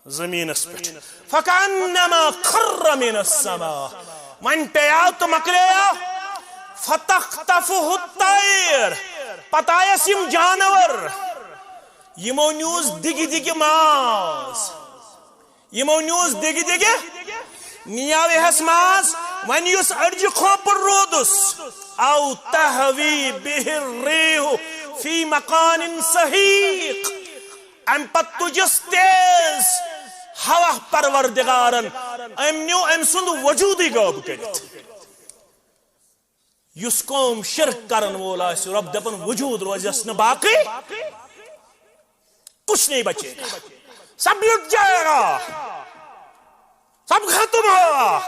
زمینس پٮ۪ٹھ۔ فکأنما خر من السماء، وۄنۍ پیٚیاو تہٕ مۄکلیو۔ فتخطفه الطیر، پتہٕ آیس یِم جانور، یِمو نیوٗس دِگہِ دِگہِ ماز، یِمو نیوٗس دِگہِ دِگہِ، نیاو یِہس ماز۔ وۄنۍ یُس أڈجہِ کھوپُر روٗدُس، او تہوی بہ الریح فی مکان سحیق، امہِ پتہٕ تُجس تیز ہوا پروردگارن، أمۍ نیوٗ أمۍ سُنٛد وجوٗدٕے غٲب کٔرِتھ۔ یُس قوم شرک کرن وول آسہِ، رۄب دپان وجوٗد روزٮ۪س نہٕ باقٕے، کچھ نہیں بچے گا، سب لٹ جائے گا، سب ختم ہوگا،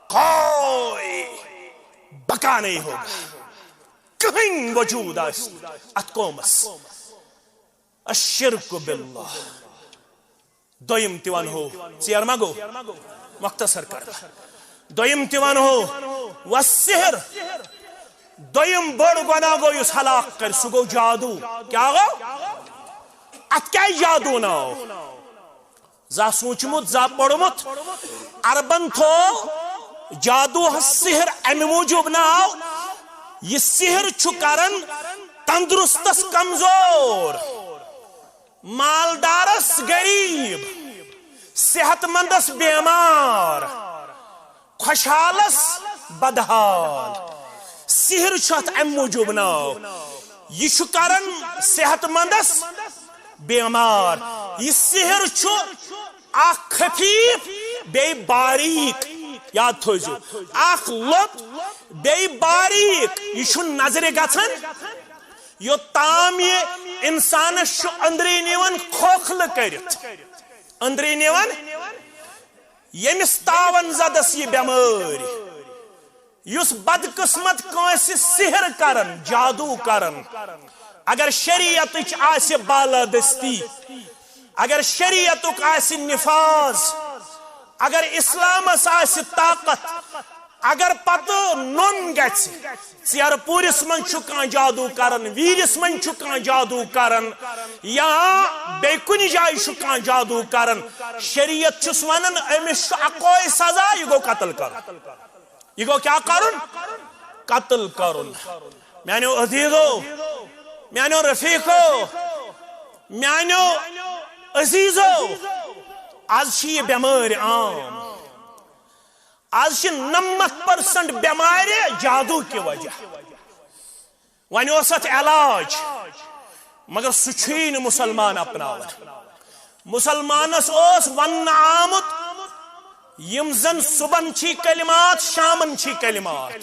کوئی بقا نہیں ہوگا، کہیں وجود آسہِ اتھ قومس۔ الشرک باللہ۔ دوٚیِم تہِ ونہو، ژیر ما گوٚو؟ مختصر کرٕ بہٕ۔ دوٚیِم تہِ ونہو، والسحر۔ دوٚیِم بوٚڑ گۄناہ گوٚو یُس ہلاک کرِ، سُہ گوٚو جادو۔ کیٛاہ گوٚو؟ اتھ کیٛازِ جادو ناو؟ زانٛہہ سوٗنٛچمُت، زانٛہہ پوٚرمُت؟ عربن تھوو جادوہس سحر امہِ موٗجوٗب ناو، یہِ سحر چھُ کران تندرستس کمزور، مالدارس غریب، صحت مندس بیمار۔ خۄشحالس بدحال۔ سحر چھُ اتھ امہِ موٗجوٗب ناو، یہِ چھُ کران صحت مندس بیمار۔ یہِ سحر چھُ اکھ خفیف بیٚیہِ باریک، یاد تھٲوزیو، اکھ لوٚت بیٚیہِ باریک۔ یہِ چھُ نظرِ گژھان، یوٚتام یہِ انسانس چھُ أنٛدری نِوان کھوکھلہٕ کٔرِتھ، أنٛدری نِوان۔ ییٚمِس تاون زدس یہِ بٮ۪مٲرۍ، یُس بدقسمت کٲنٛسہِ سحر کرن، جادو کرن، اگر شریعتٕچ آسہِ بالادستی، اگر شریعتُک آسہِ نفاذ، اگر اسلامس آسہِ طاقت، اگر پتہٕ نوٚن گژھِ، ژیرٕ پوٗرِس منٛز چھُ کانٛہہ جادو کران، ویٖرِس منٛز چھُ کانٛہہ جادو کران، یا بیٚیہِ کُنہِ جایہِ چھُ کانٛہہ جادو کران، شریعت چھُس ونان، أمِس چھُ اکوے سزا، یہِ گوٚو قتل کرُن۔ یہِ گوٚو کیٛاہ کرُن؟ قتل کرُن۔ میانیو عزیزو، میانیو رفیقو، میانیو عزیزو، از چھِ یہِ بٮ۪مٲرۍ عام۔ از چھِ نَمَتھ پٔرسنٹ بٮ۪مارِ جادو کہِ وجہ۔ وۄنۍ اوس اتھ علاج، مگر سُہ چھُے نہٕ مسلمان اپناوان۔ مسلمانس اوس وننہٕ آمُت، یِم زن صبحن چھی کلمات، شامن چھی کلمات،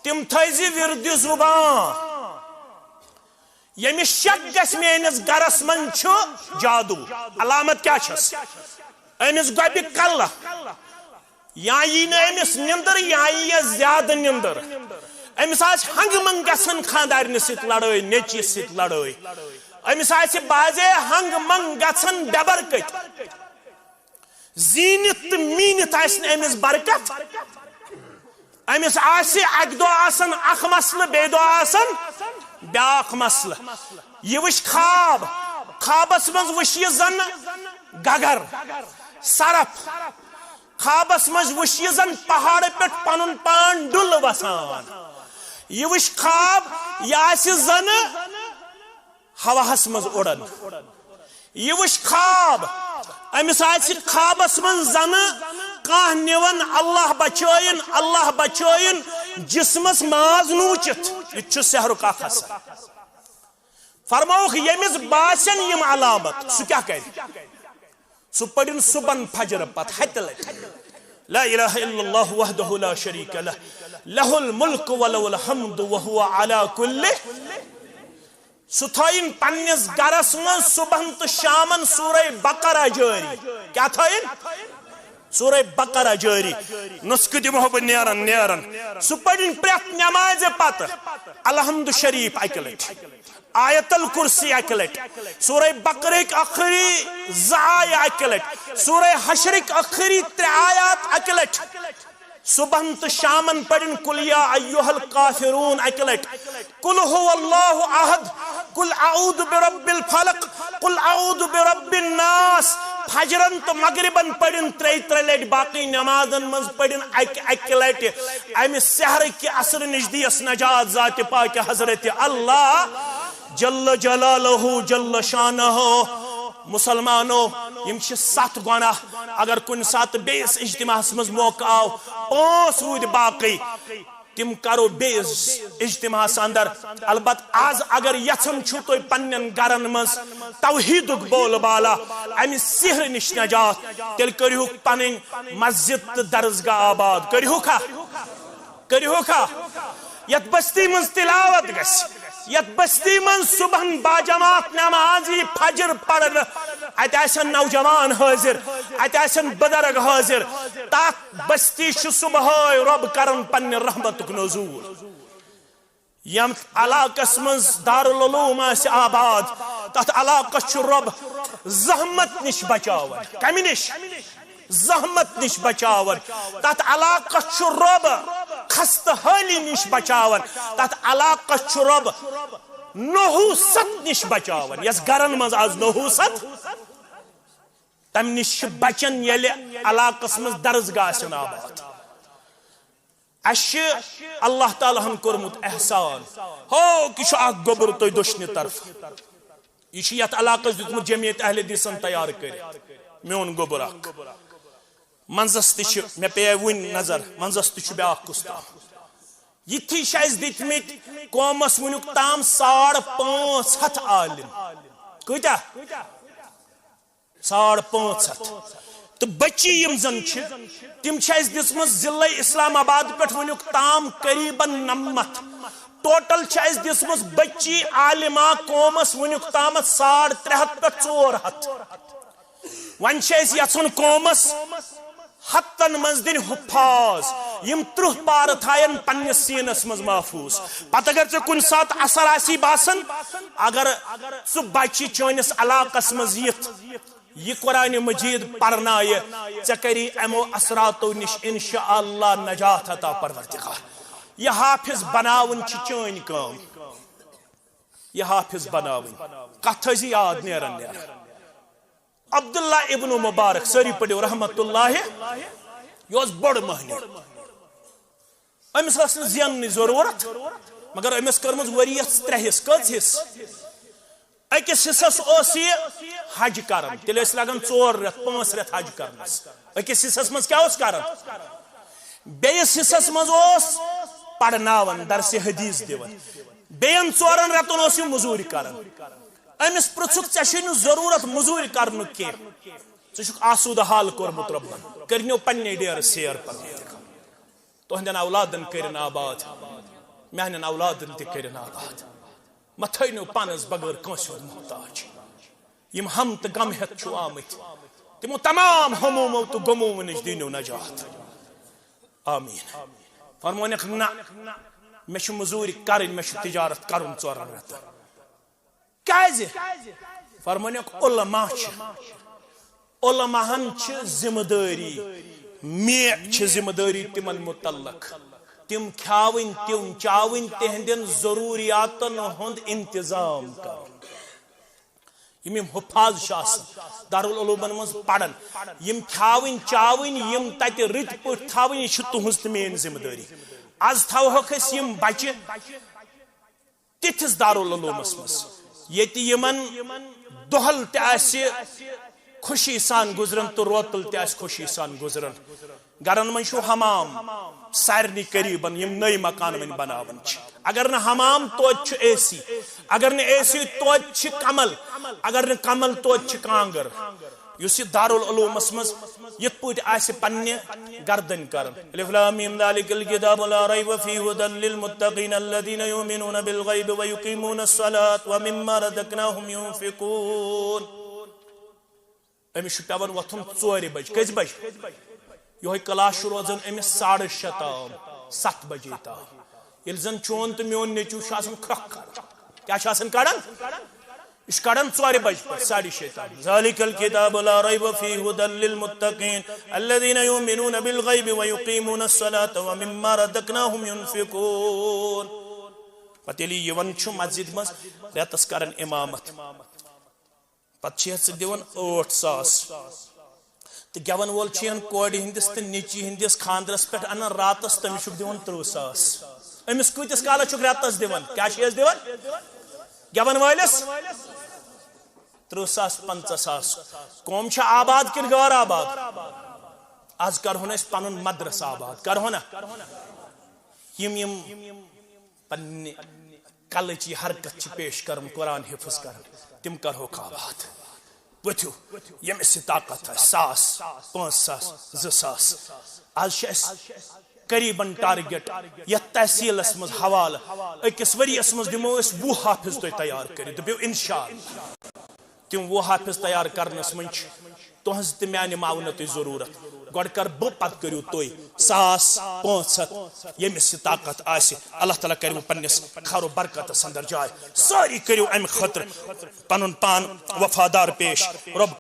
تِم تھٲیزِ وِردِ زُبان۔ ییٚمِس شک گژھِ میٲنِس گرس منٛز چھُ جادو، علامت کیٛاہ چھس؟ أمِس گۄبہِ کلہٕ، یا یی نہٕ أمِس نِندٕر، یا یی یَس زیادٕ نِندٕر۔ أمِس آسہِ ہنٛگہٕ منٛگہٕ گژھان خانٛدارنہِ سۭتۍ لڑٲے، نیٚچوِس سۭتۍ لڑٲے۔ أمِس آسہِ بازے ہنٛگہٕ منٛگہٕ گژھان بے برکت۔ زیٖنِتھ تہٕ میٖنِتھ آسہِ نہٕ أمِس برکت۔ أمِس آسہِ اَکہِ دۄہ آسان اکھ مسلہٕ، بیٚیہِ دۄہ آسان بیٛاکھ مسلہٕ۔ یہِ وٕچھ خواب، خوابس منٛز وٕچھ یہِ زن گگر، سرپھ۔ خوابس منٛز وٕچھ یہِ زن پہاڑٕ پٮ۪ٹھ پنُن پان ڈُلہٕ وسان۔ یہِ وٕچھ خواب، یہِ آسہِ زن ہواہس منٛز اُڑان۔ یہِ وٕچھ خواب، أمِس آسہِ خوابس منٛز زنہٕ کانٛہہ نِوان، اللہ بچٲیِن، اللہ بچٲیِن، جسمس ماز نوٗچِتھ۔ یہِ تہِ چھُ سحرُک اکھ اثر۔ فرمووُکھ، ییٚمِس باسن یِم علامت، سُہ کیٛاہ کرِ؟ سُہ پٔرِن صبحن فجر پتہٕ ہتہِ لٹہِ، لا الہ الا اللہ وحدہ لا شریک لہ، لہ الملک ولہ الحمد وہو علی کل۔ سُہ تھٲیِن پننِس گرس منٛز صبحن تہٕ شامن سورہ بقرہ جٲری۔ کیٛاہ تھٲیِن؟ سورہ بقرہ جٲری۔ نسخہٕ دِمہو بہٕ نیران نیران۔ سُہ پٔرِن پرٛٮ۪تھ نمازِ پتہٕ الحمد شریف اکہِ لٹہِ، آیت الکرسی اکہِ لٹہِ، سورہ بقرہٕکۍ ٲخری زٕ آیہِ اکہِ لٹہِ، سورہ حشرٕکۍ ٲخری ترٛےٚ آیات اکہِ لٹہِ۔ صبحن تہٕ شامن پٔرِن قل یا ایھا الکافرون اکہِ لٹہِ، قل ھو اللہ احد، قل اعوذ برب الفلق، قل اعوذ برب الناس۔ فجرن تہٕ مغربن پٔرِن ترٛیہِ ترٛیہِ لٹہِ، باقٕے نمازن منٛز پٔرِن اکہِ اکہِ لٹہِ۔ امہِ سحرٕکہِ اثرٕ نِش دِیس نجات ذاتِ پاکہِ حضرت اللہ جل جلالہ جل شانہ۔ مسلمانو، یِم چھِ ستھ گۄناہ۔ اگر کُنہِ ساتہٕ بیٚیِس اجتماعس منٛز موقعہٕ آو، پانٛژھ روٗدۍ باقٕے، تِم کرو بیٚیِس اجتماعس اندر۔ البتہ از اگر یژھان چھِو تُہۍ پننٮ۪ن گرن منٛز توحیدُک بول بالا، امہِ سحرٕ نِش نجات، تیٚلہِ کٔرِہُکھ پنٕنۍ مسجد تہٕ درسگاہ آباد۔ کٔرِہُکھا؟ کٔرِہُکھا؟ یتھ بستی منٛز تلاوت گژھِ، یتھ بستی منٛز صبحن باجماعت نماز یی فجر پرنہٕ، اتہِ آسن نوجوان حٲضِر، اتہِ آسن بُزرگ حٲضِر۔ تتھ بستی چھُ صبحٲے رۄب کران پننہِ رحمتُک نزول۔ یتھ علاقس منٛز دارالعلوم آسہِ آباد، تتھ علاقس چھُ رۄب زحمت نِش بچاوان۔ کمہِ نِش؟ زحمت نِش بچاوان۔ تتھ علاقس چھُ رۄب خستہٕ حٲلی نِش بچاوان۔ تتھ علاقس چھُ رۄب نحوست نِش بچاوان۔ یس گرن منٛز از نحوست، تمہِ نِش چھِ بچان ییٚلہِ علاقس منٛز درسگاہ آسن آباد۔ اسہِ چھِ اللہ تعالیٰ ہن کوٚرمُت احسان، ہو، یہِ چھُ اکھ گوٚبُر تۄہہِ دٔچھنہِ طرفہٕ۔ یہِ چھُ یتھ علاقس دیُتمُت جمعیت اہل حدیثن تیار کٔرِتھ، میون گوٚبُر اکھ۔ منٛزس تہِ چھِ، مےٚ پیٚیہِ وُنۍ نظر، منٛزس تہِ چھُ بیٛاکھ کُس تام۔ یِتھی چھِ اَسہِ دِتمٕتۍ قومس وُنیُک تام ساڑ پانٛژھ ہتھ عالم۔ کۭتیاہ؟ ساڑ پانٛژھ ہتھ۔ تہٕ بچی یِم زن چھِ، تِم چھِ اَسہِ دِژمٕژ ضلعے اسلام آباد پٮ۪ٹھ وُنیُک تام قریباً نَمَتھ۔ ٹوٹل چھِ اَسہِ دِژمٕژ بچی عالمہ قومس وُنیُک تامَتھ ساڑ ترٛےٚ ہتھ پٮ۪ٹھ ژور ہتھ۔ وۄنۍ چھِ أسۍ یژھان قومس ہتن منٛز دِنۍ حفاظ، یِم ترٕٛہ پارٕ تھاین پننِس سیٖنس منٛز محفوظ۔ پتہٕ اگر ژےٚ کُنہِ ساتہٕ اثر آسی باسان، اگر ژٕ بچہِ چٲنِس علاقس منٛز یِتھ یہِ قرآن مجید پرنایہِ، ژےٚ کری یِمو اثراتو نِش انشاءاللہ نجات عطا پروردگار۔ یہِ حافظ بناوٕنۍ چھِ چٲنۍ کٲم۔ یہِ حافظ بناوٕنۍ۔ کتھ تھٲیزِ یاد نیران نیران۔ عبداللہ ابن مبارک، سٲری پٔرِو رحمت اللہ، یہِ اوس بوٚڑ مٔہنیوٗ۔ أمِس ٲس نہٕ زیننٕچ ضروٗرت، مگر أمِس کٔرمٕژ ؤریَس ترٛےٚ حصہٕ۔ کٔژ حصہٕ؟ أکِس حصس اوس یہِ حج کران، تیٚلہِ ٲسۍ لگان ژور رٮ۪تھ، پانٛژھ رٮ۪تھ حج کرنس۔ أکِس حصس منٛز کیٛاہ اوس کران؟ بیٚیِس حصس منٛز اوس پرناوان، درسِ حدیث دِوان۔ بیٚین ژورن رٮ۪تن اوس یہِ مٔزوٗرۍ کران۔ أمِس پرٛژھُکھ، "ژےٚ چھے نہٕ ضروٗرت مٔزوٗرۍ کرنُک کینٛہہ، ژٕ چھُکھ آسوٗدٕ حال کوٚرمُت رۄبن، کٔرِنو پننے ڈیرٕ سیر پروردگار۔ تُہنٛدٮ۪ن اولادن کٔرِن آباد، میانٮ۪ن اولادن تہِ کٔرِن آباد۔ مہ تھٲینو پانس بغٲر کٲنٛسہِ ہُنٛد محتاج۔ یِم ہم تہٕ غم ہٮ۪تھ چھِو آمٕتۍ، تِمو تمام ہمومو تہٕ غمومو نِش دیٖنو نجات۔ آمیٖن۔" فرمونکھ، "نہ، مےٚ چھِ مٔزوٗرۍ کرٕنۍ، مےٚ چھُ تجارت کرُن ژورن رٮ۪تن۔" کیازِ؟ فرمٲنکھ، علماء چھِ، علماہن چھِ ذمہٕ دٲری، مےٚ چھِ ذمہٕ دٲری تِمن متعلق۔ تِم کھیاوٕنۍ، تِم چاوٕنۍ، تِہنٛدٮ۪ن ضروٗریاتن ہُنٛد انتظام کرُن۔ یِم یِم حفاظ چھِ آسان، دارالعلومن منٛز پران، یِم کھیاوٕنۍ، چاوٕنۍ، یِم تتہِ رٕتۍ پٲٹھۍ تھاوٕنۍ، یہِ چھِ تُہنٛز تہٕ میٲنۍ ذمہٕ دٲری۔ از تھاوہوکھ أسۍ یِم بچہِ تِتھِس دارالعلومس منٛز، ییٚتہِ یِمن دۄہل تہِ آسہِ خوشی سان گُزران تہٕ روتل تہِ آسہِ خوشی سان گُزران۔ گرن منٛز چھُ حمام سارنٕے قریبن، یِم نٔوۍ مکان وۄنۍ بناوان چھِ۔ اگر نہٕ حمام، توتہِ چھُ اے سی۔ اگر نہٕ اے سی، توتہِ چھِ کمل۔ اگر نہٕ کمل، توتہِ چھِ کانٛگٕر۔ یُس یہِ دارالعلومس منٛز یِتھ پٲٹھۍ آسہِ پننہِ گردن کران۔ الف لام میم ذالک الکتاب لا ریب فیہ ھدی للمتقین الذین یؤمنون بالغیب ویقیمون الصلاة ومما رزقناہم ینفقون۔ أمِس چھُ پٮ۪وان وۄتھُن ژورِ بجہِ۔ کٔژِ بجہِ؟ یِہوٚے کلاس چھُ روزان أمِس ساڑٕ شےٚ تام، ستھ بجے تام۔ ییٚلہِ زن چون تہٕ میون نیٚچوٗ چھُ آسان کھرٛکھ کڑان۔ کیٛاہ چھُ آسان کڑان؟ یہِ چھُ کڑان ژورِ بجہِ پٮ۪ٹھ ساڑِ شےٚ تام۔ ذالک الکتاب لا ریب فیہ ھدی للمتقین الذین یؤمنون بالغیب ویقیمون الصلاة ومما رزقناہم ینفقون۔ پتہٕ ییٚلہِ یہِ یِوان چھُ مسجد منٛز، رٮ۪تس کران امامت، پتہٕ چھِ ژٕ دِوان ٲٹھ ساس۔ تہٕ گٮ۪وَن وول چھُ یِہَن کورِ ہٕنٛدِس تہٕ نیٚچی ہٕنٛدِس خانٛدرس پٮ۪ٹھ اَنان راتَس، تٔمِس چھُکھ دِوان تٕرٛہ ساس۔ أمِس کۭتِس کالَس چھُکھ رٮ۪تَس دِوان؟ کیٛاہ چھِ أسۍ دِوان؟ گٮ۪وَن وٲلِس تٕرٛہ ساس، پنٛژاہ ساس۔ قوم چھا آباد کِنہٕ غٲر آباد؟ از کرہون أسۍ پنُن مدرسہٕ آباد، کرہون نا؟ یِم یِم پننہِ کلٕچ یہِ حرکت چھِ پیش کرُن، قرآن حفظ کرُن، تِم کرہوکھ آباد۔ ؤتھِو، ییٚمِس یہِ طاقت آسہِ، ساس، پانٛژھ ساس، زٕ ساس۔ از چھِ اَسہِ قریباً ٹارگیٹ یتھ تحصیلس منٛز حوالہٕ، أکِس ؤریس منٛز دِمو أسۍ وُہ حافظ تۄہہِ تیار کٔرِتھ، دٔپِو انشاءاللہ۔ تِم وُہ حافظ تیار کرنس منٛز چھِ تُہنٛز تہِ میانہِ معاونتٕچ ضروٗرت۔ گۄڈٕ کر بہٕ، پتہٕ کٔرِو تُہۍ۔ ساس، پانٛژھ ہتھ، ییٚمِس یہِ طاقت آسہِ، اللہ تعالیٰ کٔرِو پننِس خیر و برکتس اندر جاے۔ سٲری کٔرِو امہِ خٲطرٕ پنُن پان وفادار پیش۔ رۄب